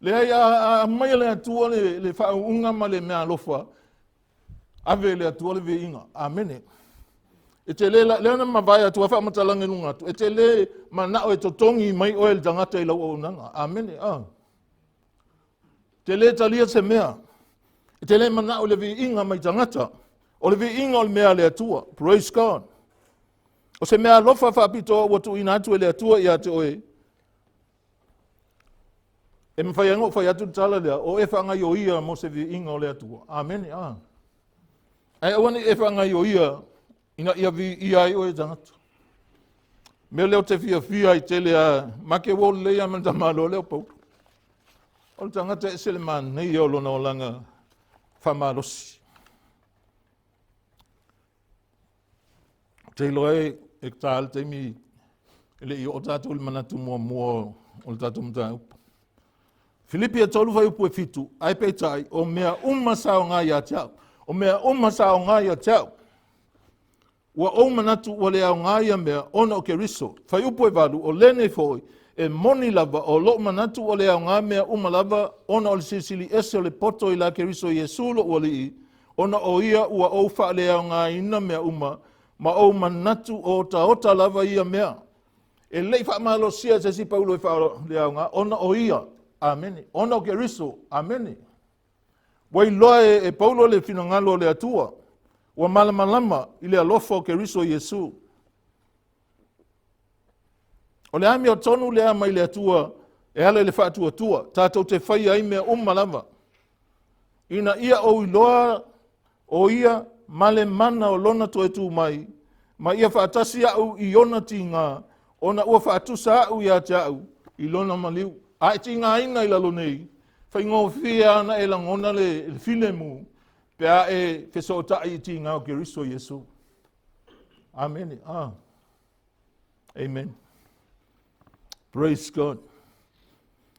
Leai, a, a aumai e le Atua le, le faauuga ma le meaalofa, ave e le Atua le viiga. Amene. E te le, lea na mavae atu ai faamatalaga i luga atu, e te le manao e totogi mai oe le tagata i lau auaunaga. Amene. A. Te le talia se mea. E te le manao i le viiga mai tagata. O le viiga o le mea a le Atua. Praise God. O se mea alofa faapitoa ua tuuina atu e le Atua ia te oe. E mafai ai ona ou fai atu le tala lea, o e faagaioia mo se viiga o le Atua. Amene. Ah. Ae aua ne i e faagaioia ina ia viia ai oe e tagata. Mea lea ou te fiafia ai tele a make ua lelei a ma le tamaloa lea o Paulo. O le tagata e ese le manaia o lona olaga faamalosi. Ou te iloa e, e tā le taimi e le i oo tatou i le manatu muamua o le tatou mataupu. Filipi e 3 fuaiupu e 7, ae peitai, o mea uma sa aoga ia te au. O mea uma sa aoga ia te au. Ua ou manatu ua le aoga ia mea ona o Keriso. Fuaiupu e 8, o lenei foi, e moni lava o lou manatu ua le aoga mea uma lava ona o le silisili ese o le poto i la Keriso Iesu lou Alii, ona o ia ua ou faaleaogaina mea uma, ma ou manatu o otaota lava ia mea. E le i faamalosia e se isi Paulo e faaleaoga, ona o ia. Amene. Ona o Keriso. Amene. Ua iloa e, e Paulo le finagalo o le Atua. Ua malamalama i le alofa o Keriso Iesu. O le amiotonu lea mai le Atua e ala i le faatuatua, tatou te faia ai mea uma lava. Ina ia ou iloa o ia ma le mana o lona toe tu mai, ma ia faatasi au i ona tiga, ona ua faatusa au ia te au i lona maliu. A e tigaina i lalo nei, faigofie lava ona e lagona le, le filemu pe a e fesootai i tiga o Keriso Iesu. Amene. Ah. Amen. Praise God.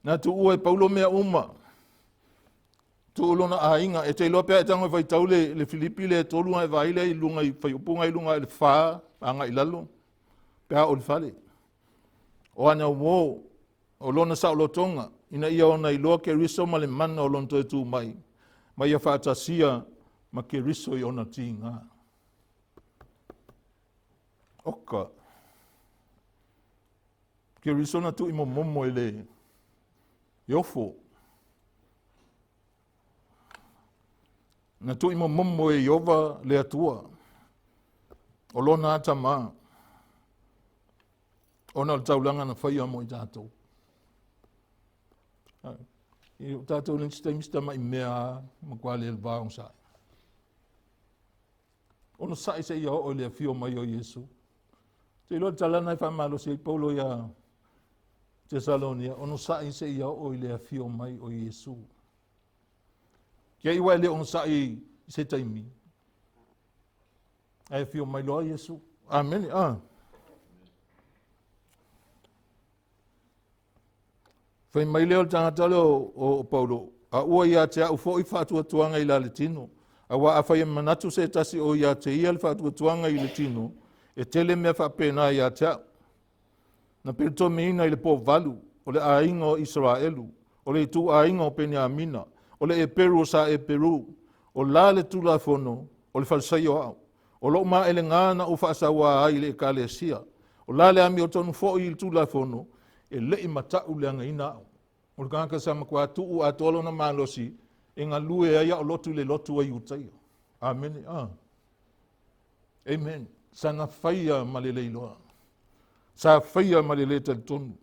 Na tuua e Paulo mea uma. Tuu lona aiga. E te iloa pe a e tago e faitau le, le Filipi le tolu ae vaai lea i luga i fuaiupu i luga i le fa agai i lalo pe a o le fale. O ana uō, o lona saolotoga, ina ia ona iloa Keriso ma le mana o lona toe tu mai, ma ia faatasia ma Keriso i ona tiga. Oka. Keriso na tuu i momomo e le. E ofo. Na tuuimomomo e Ieova le Atua, o lona atamā, ona o le taulaga na faia mo i tatou. I o tatou le isi taimi si tamai mea matua le va onosai. Onosai seia oo i le afio mai o Iesu. Te iloa le tala lena e faamalosi ai Paulo ia Tesalonia, onosai seia oo i le afio mai o Iesu. Kia iwa e le onosai i se taimi, ae afio mai loa Iesu. Amene. Ah. Fai mai lea o le tagata lea o Paulo, a ua ia te au foi faatuatuaga i la le tino. Aua afai e manatu se tasi o ia te ia le faatuatuaga i le tino, e tele mea faapena ia te au. Na peletomiina i le povalu, o le aiga o Isaraelu, o le ituaiga o Peniamina, o le Eperu o sa Eperu, o la le Tulafono, o le Falisaio au. O lou maelega na ou faasauā ai i le Ekalesia. O la le amiotonu foi i le Tulafono, e le i matau leagaina au. O le tagata sa matua tuu atoa lona malosi e galue ai ao lotu i le lotu a Iutaia. Amene. Ah. Amen. Sana faia ma le leiloa. Sa faia ma le le talitonu.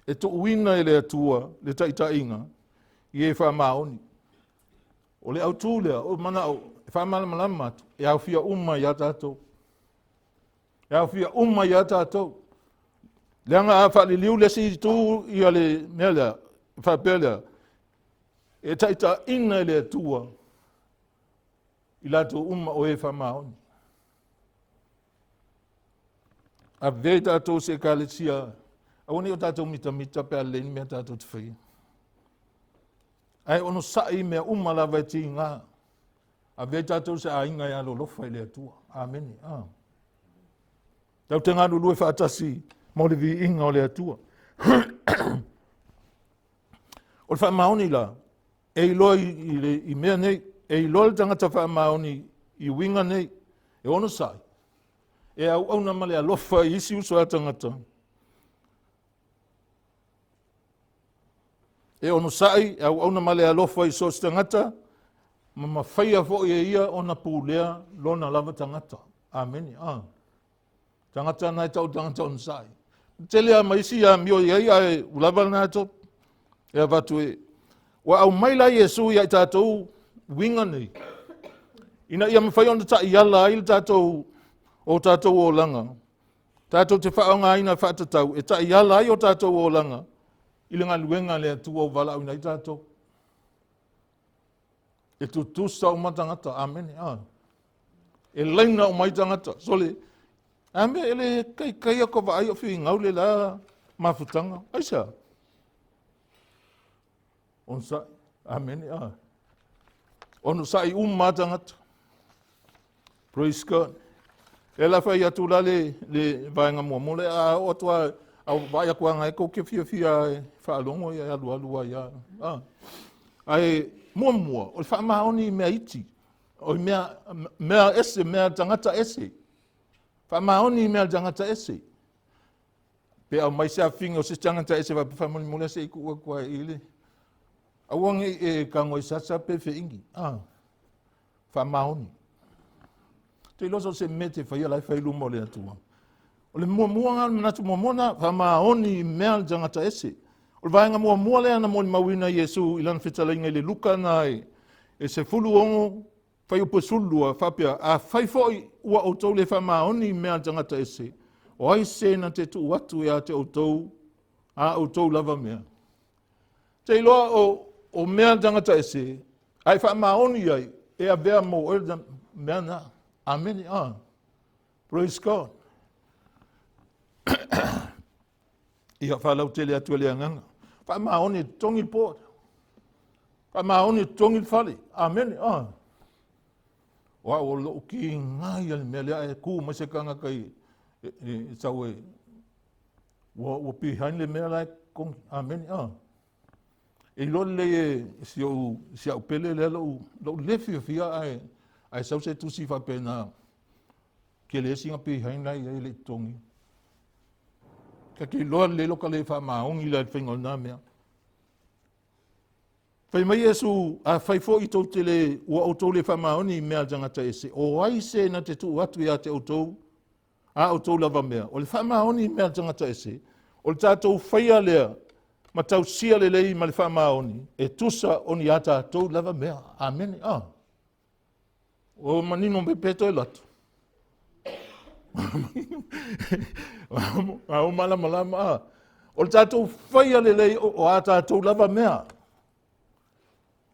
E tuuina e le Atua le taitaiga i e faamaoni. O le autū lea, o manao e faamalamalama atu, e aofia uma iā tatou. E aofia uma iā tatou. Leaga a faaliliu le isi itu ia le mea lea, faapea lea, e taitaiina e le Atua i latou uma o e faamaoni. Avea i tatou se ekalesia, aua ne i o tatou mitamita pe a lelei ni mea tatou te faia. Ae onosai i mea uma lava e tiga. Avea i tatou se aiga e alolofa i le Atua. Amene. Ah. Tatou te galulue faatasi mo le viiga o le Atua. O le faamaoni la, e iloa i mea nei, e iloa le tagata faamaoni i uiga nei, e onosai, e auauna ma le alofa i isi uso a tagata, e onosai, e auauna ma le alofa i so o se tagata, ma mafaia foi e ia ona pulea lona lava tagata. Amene. Ah. Tagata na e tau tagata onosai. Tele a ma isi amio i ai, ae ua lava lena to. E avatu e. Ua aumai la Iesu ia i tatou uiga nei, ina ia mafai ona taiala ai le tatou, o tatou olaga, tatou te faaaogaina faatatau e taiala ai o tatou olaga i le galuega a le Atua ua valaauina ai tatou. E tutusa uma tagata. Amene. Ah. E laina uma ai tagata. Sole, a mea e le taitaia ko vaai o figau le la mafutaga. Aisea? Onosai. Amene. Ah. Onosai uma tagata. Praise God. E la fai atu la le vaega muamua le a oo atu a au vaai atu anga e kou ke fiafia e faalogo ia e alualu ai a. Ah. Ae muamua, o le faamaoni i mea iti, o i mea, mea ese, mea tagata ese. Faamaoni i mea tagata ese. Pe aumai se afiga o se tagata ese faapea faamolemole se i tuu atu ai i le aua ne i e tago i sasa pe feigi. Ah. Faamaoni. Te iloa so se mea te faia la e fai luma o le Atua. O le muamua lena, o le manatu muamua lena, faamaoni i mea le tagata ese. O le vaega muamua lea na molimauina Iesu i lana fetalaiga i le Luka na e 16 fuaiupu e 12, faapea, afai foi ua outou le faamaoni i mea a le tagata ese, o ai se na te tuu atu ia te outou a outou lava mea? Te iloa o mea a le tagata ese, a e faamaoni ai, e avea mo oe le mea na. Amene. Ah. Praise God. Ia faalautele atu e le agaga. Faamaoni e totogi le board. Faamaoni e totogi le fale. Amene. Ah. O au o lou kiga ia le mea lea e ku mai se tagata i e sau e ua behind le mea la e totogi. Amene. Ah. E iloa lelei e si ou si au pele lea lou le fiafia ae sau se tusi faapena tele sina behind la i ai le i totogi. Ta te iloa lelei lo ka le faamaoni la i le faiga o lena mea. Fai mai Iesu, Afai foi tou te le, ua outou le faamaoni i mea a le tagata ese, o ai se na te tuu atu ia te outou a outou lava mea? O le faamaoni i mea a le tagata ese, o le tatou faia lea ma tausia lelei ma le faamaoni e tusa o ni a tatou lava mea. Amene. Ah. O manino me pe toe lotu. A o malamalama a. O le tatou faia lelei o a tatou lava mea.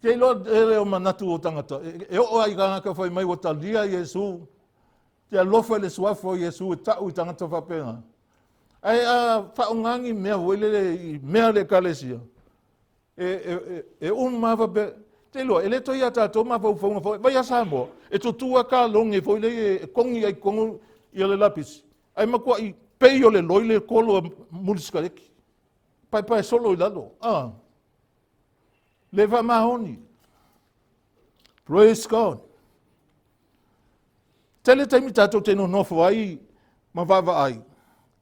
Te iloa e le o manatu o tagata. E oo ai tagata fai mai ua talia Iesu. Te alofa i le suafa o Iesu e tau i tagata faapena. Ae a faaaoga ni mea foi lele i mea a le Ekalesia, e uma lava faapea, te iloa, e le toe ia tatou mafaufauga foi, vai a Samoa, e tutu lava kalone foi lele e kogi ai i totonu ia le lapisi, ae matuai pei o le loi le kolo a muli sikaleki, paepae solo i lalo, a, le faamaoni. Praise God. Tele taimi tatou te nonofo ai ma vaavaai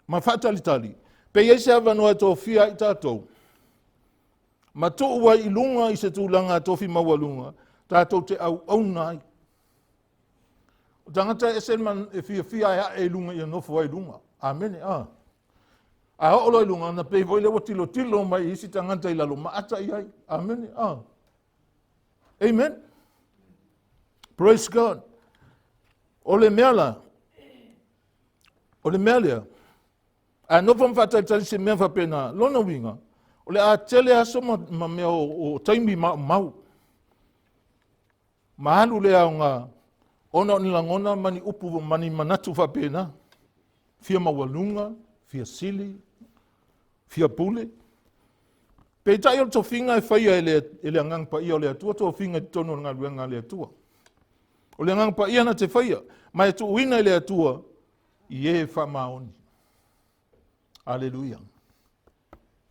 ma faatalitali pe i ai se avanoa e tofia ai tatou ma tuu ai i luga i se tulaga tofi maualuga tatou te auauna ai. O tagata e ese e fiafia e ae i luga ia nofo ai i luga. Amene. A. A oo loa i luga, ona pei foi lea ua tilotilo mai i isi tagata i lalo ma ata i ai. Amene. A. Amen. Praise God. O le mea la, o le mea lea, a nofo ma faatalitali se mea faapena, lona uiga, o le a tele aso ma, ma mea o, o taimi maumau. Ma alu le aoga ona o ni lagona ma ni upu ma ni manatu faapena. Fia maualuga, fia sili, fia pule. Peitai o le tofiga e faia e le, e le Agaga Paia o le Atua, tofiga i totonu o le galuega a le Atua. O le Agaga Paia na te faia, ma e tuuina i le Atua i e faamaoni. Aleluia.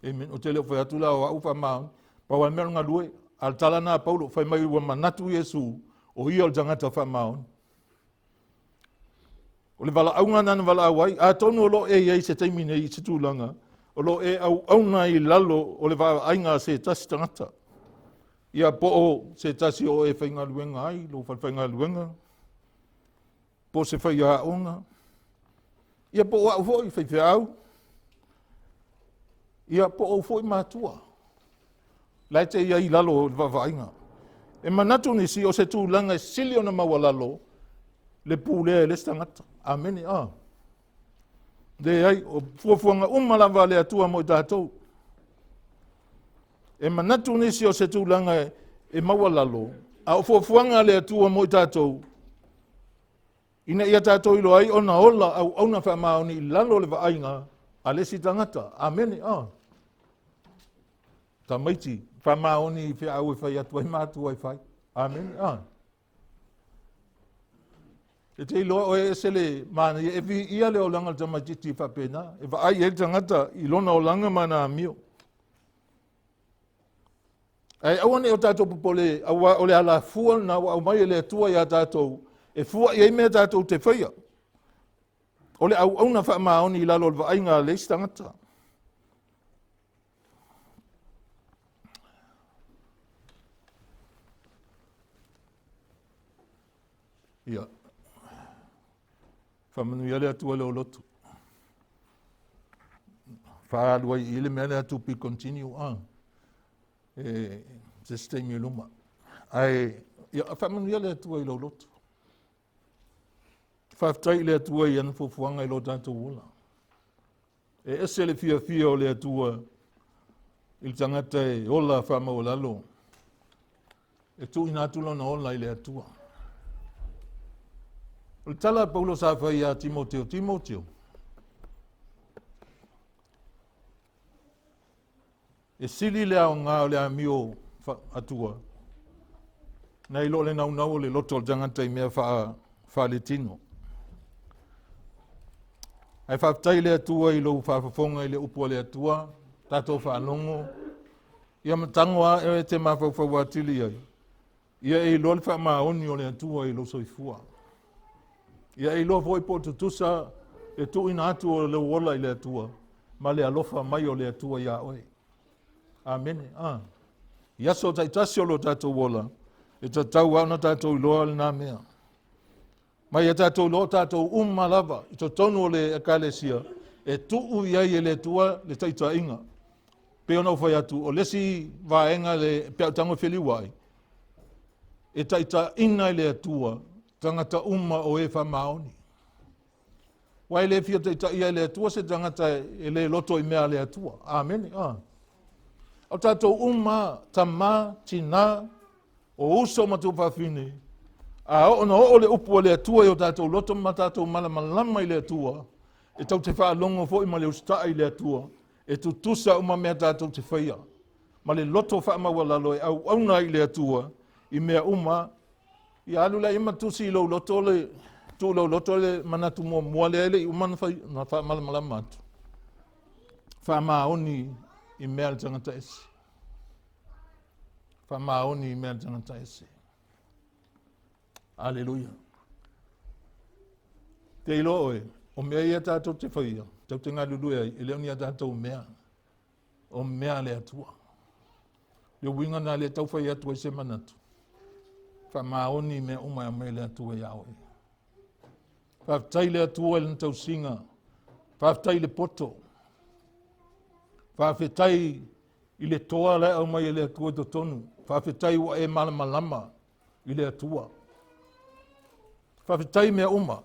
Amen. O te le o fai atu la o au faamaoni. Pau lava le mea o le galue. A o le tala na a Paulo, fai mai ua manatu Iesu, o ia o le tagata faamaoni. O le valaauga na na valaau ai, atonu o lo o e i ai se taimi nei i se tulaga, o lo o e auauna i lalo o le vaaiga a se tasi tagata. Ia po o se tasi o e faigaluega ai, lou falefaigaluega, po o se faiaoga, ia po o au foi faifeau, ia po o ou foi matua. La e te i ai i lalo o le vaavaaiga. E manatu nisi o se tulaga e sili ona maualalo le pulea e le isi tagata. Amene. A. Leai, o fuafuaga uma lava a le Atua mo i tatou. E manatu nisi o se tulaga e, e maualalo, a o fuafuaga a le Atua mo i tatou, ina ia tatou iloa ai ona ola auauna faamaoni i lalo o le vaaiga a le isi tagata. Amene. A. Tamaiti, faamaoni i feau e fai atu ai matua e fai. Amene. A. E te iloa oe ese le manaia, e viia le olaga o le tamaitiiti faapena, e vaai ai le tagata i lona olaga ma ana amio. Ae aua ne i o tatou popole, aua o le alafua lena ua aumai e le Atua iā tatou, e fua i ai mea tatou te faia. O le auauna faamaoni i lalo o le vaaiga a le isi tagata. Ia. Faamanuia le Atua i lou loto. Faaalu ai i le mea lea to be continue on. E, se se taimi i luma. Ae, ia, faamanuia le Atua i lou loto. Faafetai i le Atua i ana fuafuaga i lo tatou ola. E ese le fiafia o le Atua i le tagata e ola faamaualalo, e tuuina atu lona ola i le Atua. O le tala a Paulo sa fai ia Timoteo, Timoteo, E sili le aoga o le amio atua nai lo le naunau o le loto o le tagata i mea faaletino. Ae faafetai le Atua i lou faafofoga i le upu a le Atua, tatou faalogo, ia matago a e te mafaufau atili ai, ia e iloa le faamaoni o le Atua i lou soifua. Ia e iloa foi po o tutusa le tuuina atu o lou ola i le Atua ma le alofa mai o le Atua iā oe. Amene. Ah. I aso taitasi o lo tatou ola, e tatau lava ona tatou iloa lena mea. Ma ia tatou iloa o tatou uma lava i totonu o le Ekalesia e tuu i ai e le Atua le taitaiga. Pei ona ou fai atu, o le isi vaega le pe a ou tago e feliuai, e taitaiina e le Atua tagata uma o e faamaoni. Aua e le fia taitaia e le Atua se tagata e le loto i mea a le Atua. Amene. Ah. O tatou uma, tamā, tinā, o uso ma tuafafine, a oo na oo le upu a le Atua i o tatou loto ma tatou malamalama i le Atua, e tou te faalogo foi ma le usitai i le Atua, e tutusa uma mea tatou te faia, ma le loto faamaualalo e auauna ai i le Atua i mea uma. Ia alu lea ma tusi i lou loto le tuu lou loto le manatu muamua lea e le i uma na, fai, na faamalamalama atu. Faamaoni i mea a le tagata ese. Faamaoni i mea a le tagata ese. Aleluia. Te iloa oe, o mea ia tatou te faia, tatou te galulue ai, e le o ni a tatou mea, o mea a le Atua. Le uiga na lea tau fai atu ai se manatu, faamaoni mea uma e aumai le Atua iā oe. Faafetai le Atua i lana tausiga, faafetai i le poto, faafetai i le toa la e aumai e le Atua i totonu, faafetai ua e malamalama i le Atua. Faafetai mea uma.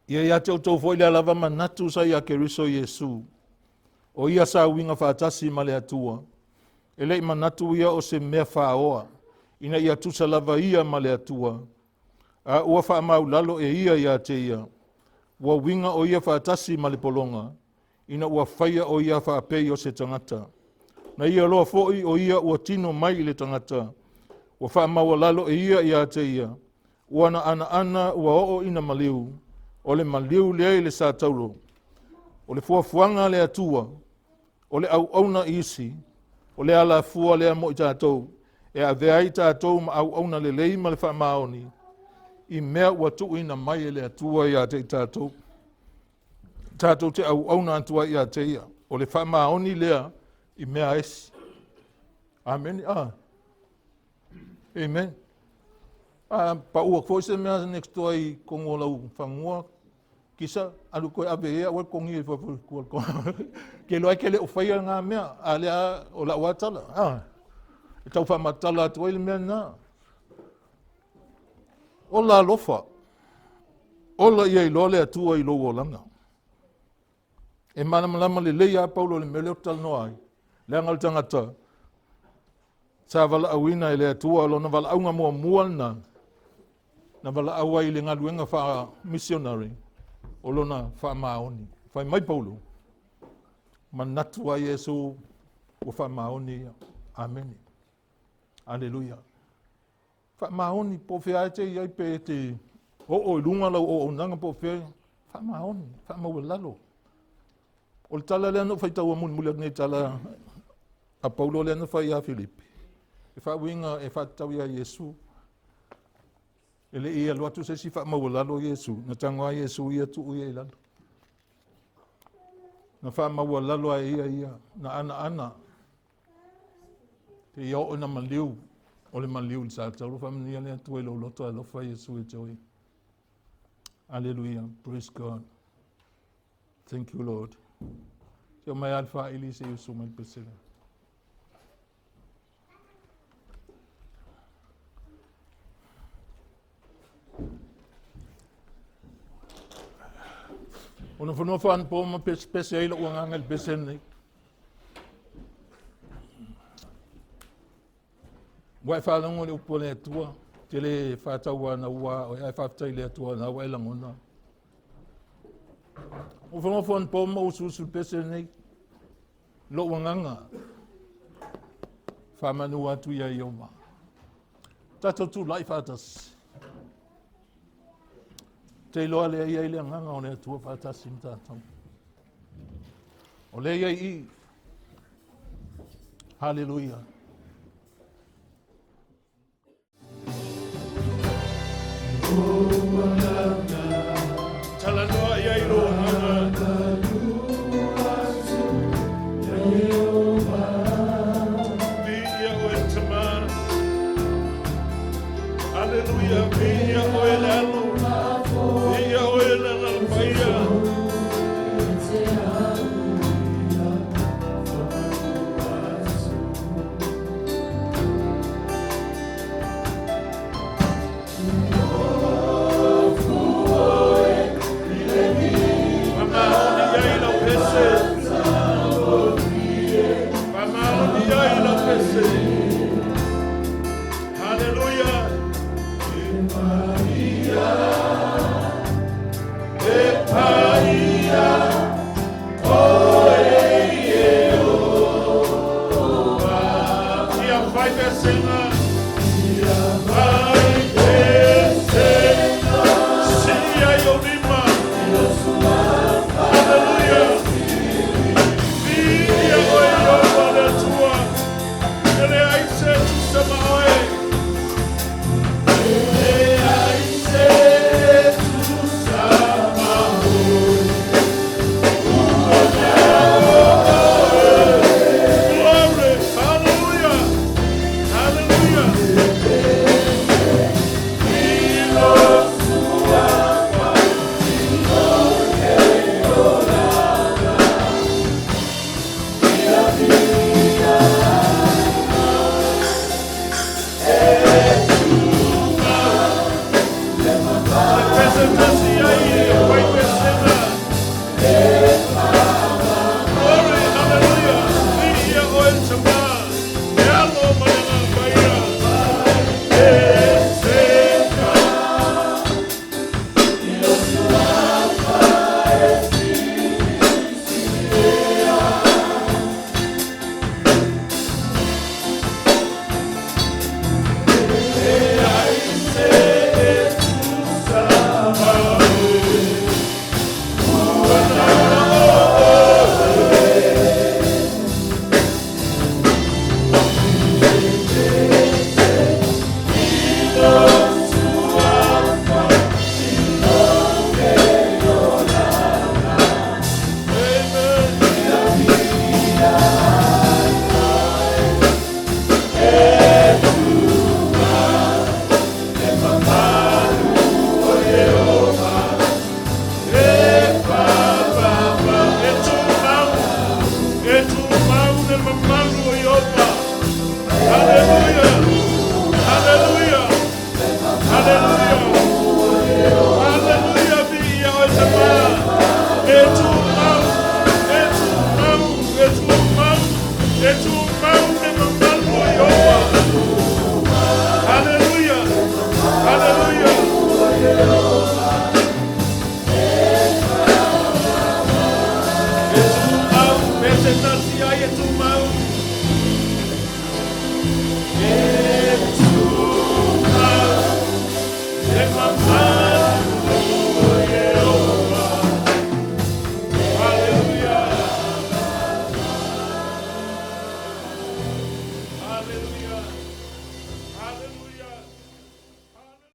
Ia ia te outou foi lea lava manatu sa ia Keriso Iesu, o ia sa uiga faatasi ma le Atua. E le i manatu ia o se mea faaoa, ina ia tusa lava ia ma le Atua, a ua faamaulalo e ia ia te ia, ua uiga o ia faatasi ma le pologa, ina ua faia o ia faapei o se tagata. Na ia loa foi o ia ua tino mai i le tagata, ua faamaualalo e ia ia te ia, ua na anaana ua oo ina maliu, o le maliu lea i le sataulo. O le fuafuaga a le Atua, o le auauna i isi, o le alafua lea mo i tatou, e avea ai tatou ma auauna lelei ma le faamaoni, i mea ua tuuina mai e le Atua ia te i tatou. Tatou te auauna atu ai ia te ia. O le faamaoni lea i mea esi. Amene. Ah. Amen. A paua foi se mea next door i tonu o lau fanua, kisa, alu koe ave ia ua kongi e fafo kua ko. Ke loa ke le o faia ngā mea, a lea o lau atala. Ah. E tau whaamatala atu ai le mea na. Ola alofa. Ola ia iloa le Atua i lou olaga. E malamalama lelei a Paulo i le mea lea ou te talanoa ai. Leaga o le tagata sa valaauina e le Atua, o lona valaauga muamua lena, na valaau ai i le galuega faa-missionary, o lona faamaoni. Fai mai Paulo, manatu ai Iesu ua faamaoni ia. Amene. Aleluia. Faamaoni, po o fea e te i ai pe e te oo i luga lau auaunaga po o fea, faamaoni, faamaualalo. O le tala lea na ou faitaua mulimuli atu nei tala a Paulo lea na fai ia Filipi, e faauiga e faatatau ia Iesu. E le i alu atu se isi faamaualalo Iesu, na tago lava Iesu ia tuu ia i lalo. Na faamaualalo a e ia ia, na anaana Seia oo ina maliu, o le maliu i le sa taulu faamanuia le Atua i lou loto alofa Iesu ia te oe. Aleluia. Praise God. Thank you, Lord. Se o mai a le faaili se i usu mai le pesele. O nofonofo anapo ma pesepese ai lou agaga i le pese lenei. Ua e faalogo i le upu a le Atua, te le faatauanaua oe, ae faafetai i le Atua na ua e lagona. Nofonofo anapo ma usuusu i le pese lenei, lou agaga, faamanu atu ia Ieova. Tatou tulai faatasi. Te iloa lea i ai le agaga o le Atua faatasi ma tatou. O lea i ai i. Haleluia. Talanoa i ai lou agaga. Viia oe le alu. Viia oe le alalapaia. Faamaoni ai lau pese. Faamaoni ai lau pese. Haleluia. E paia oe Ieova. Ia fai pesega. Ia fai pesega. Sili ai ou lima. Haleluia. Viia oe Ieova le Atua. E leai se tusa ma oe. E leai se tusa ma oe. Glory. Hallelujah. Hallelujah. I lou suafa. Pese tasi ai e fai pesega. Glory, hallelujah. Viia oe le Tamā. Le Alo ma le Agaga Paia. Pesega. Leai se tusa ma oe. Ua na oe. I lou suafa. Amen. E pa pa pa. E tumau. E tumau le mamalu o Ieova. Hallelujah. Hallelujah. Hallelujah. Hallelujah. Viia oe Tamā. E tumau. E tumau. E tumau. E tumau le mamalu o Ieova. Hallelujah. Hallelujah. E tumau. Pese tasi ai e tumau. E tumau. Le mamalu.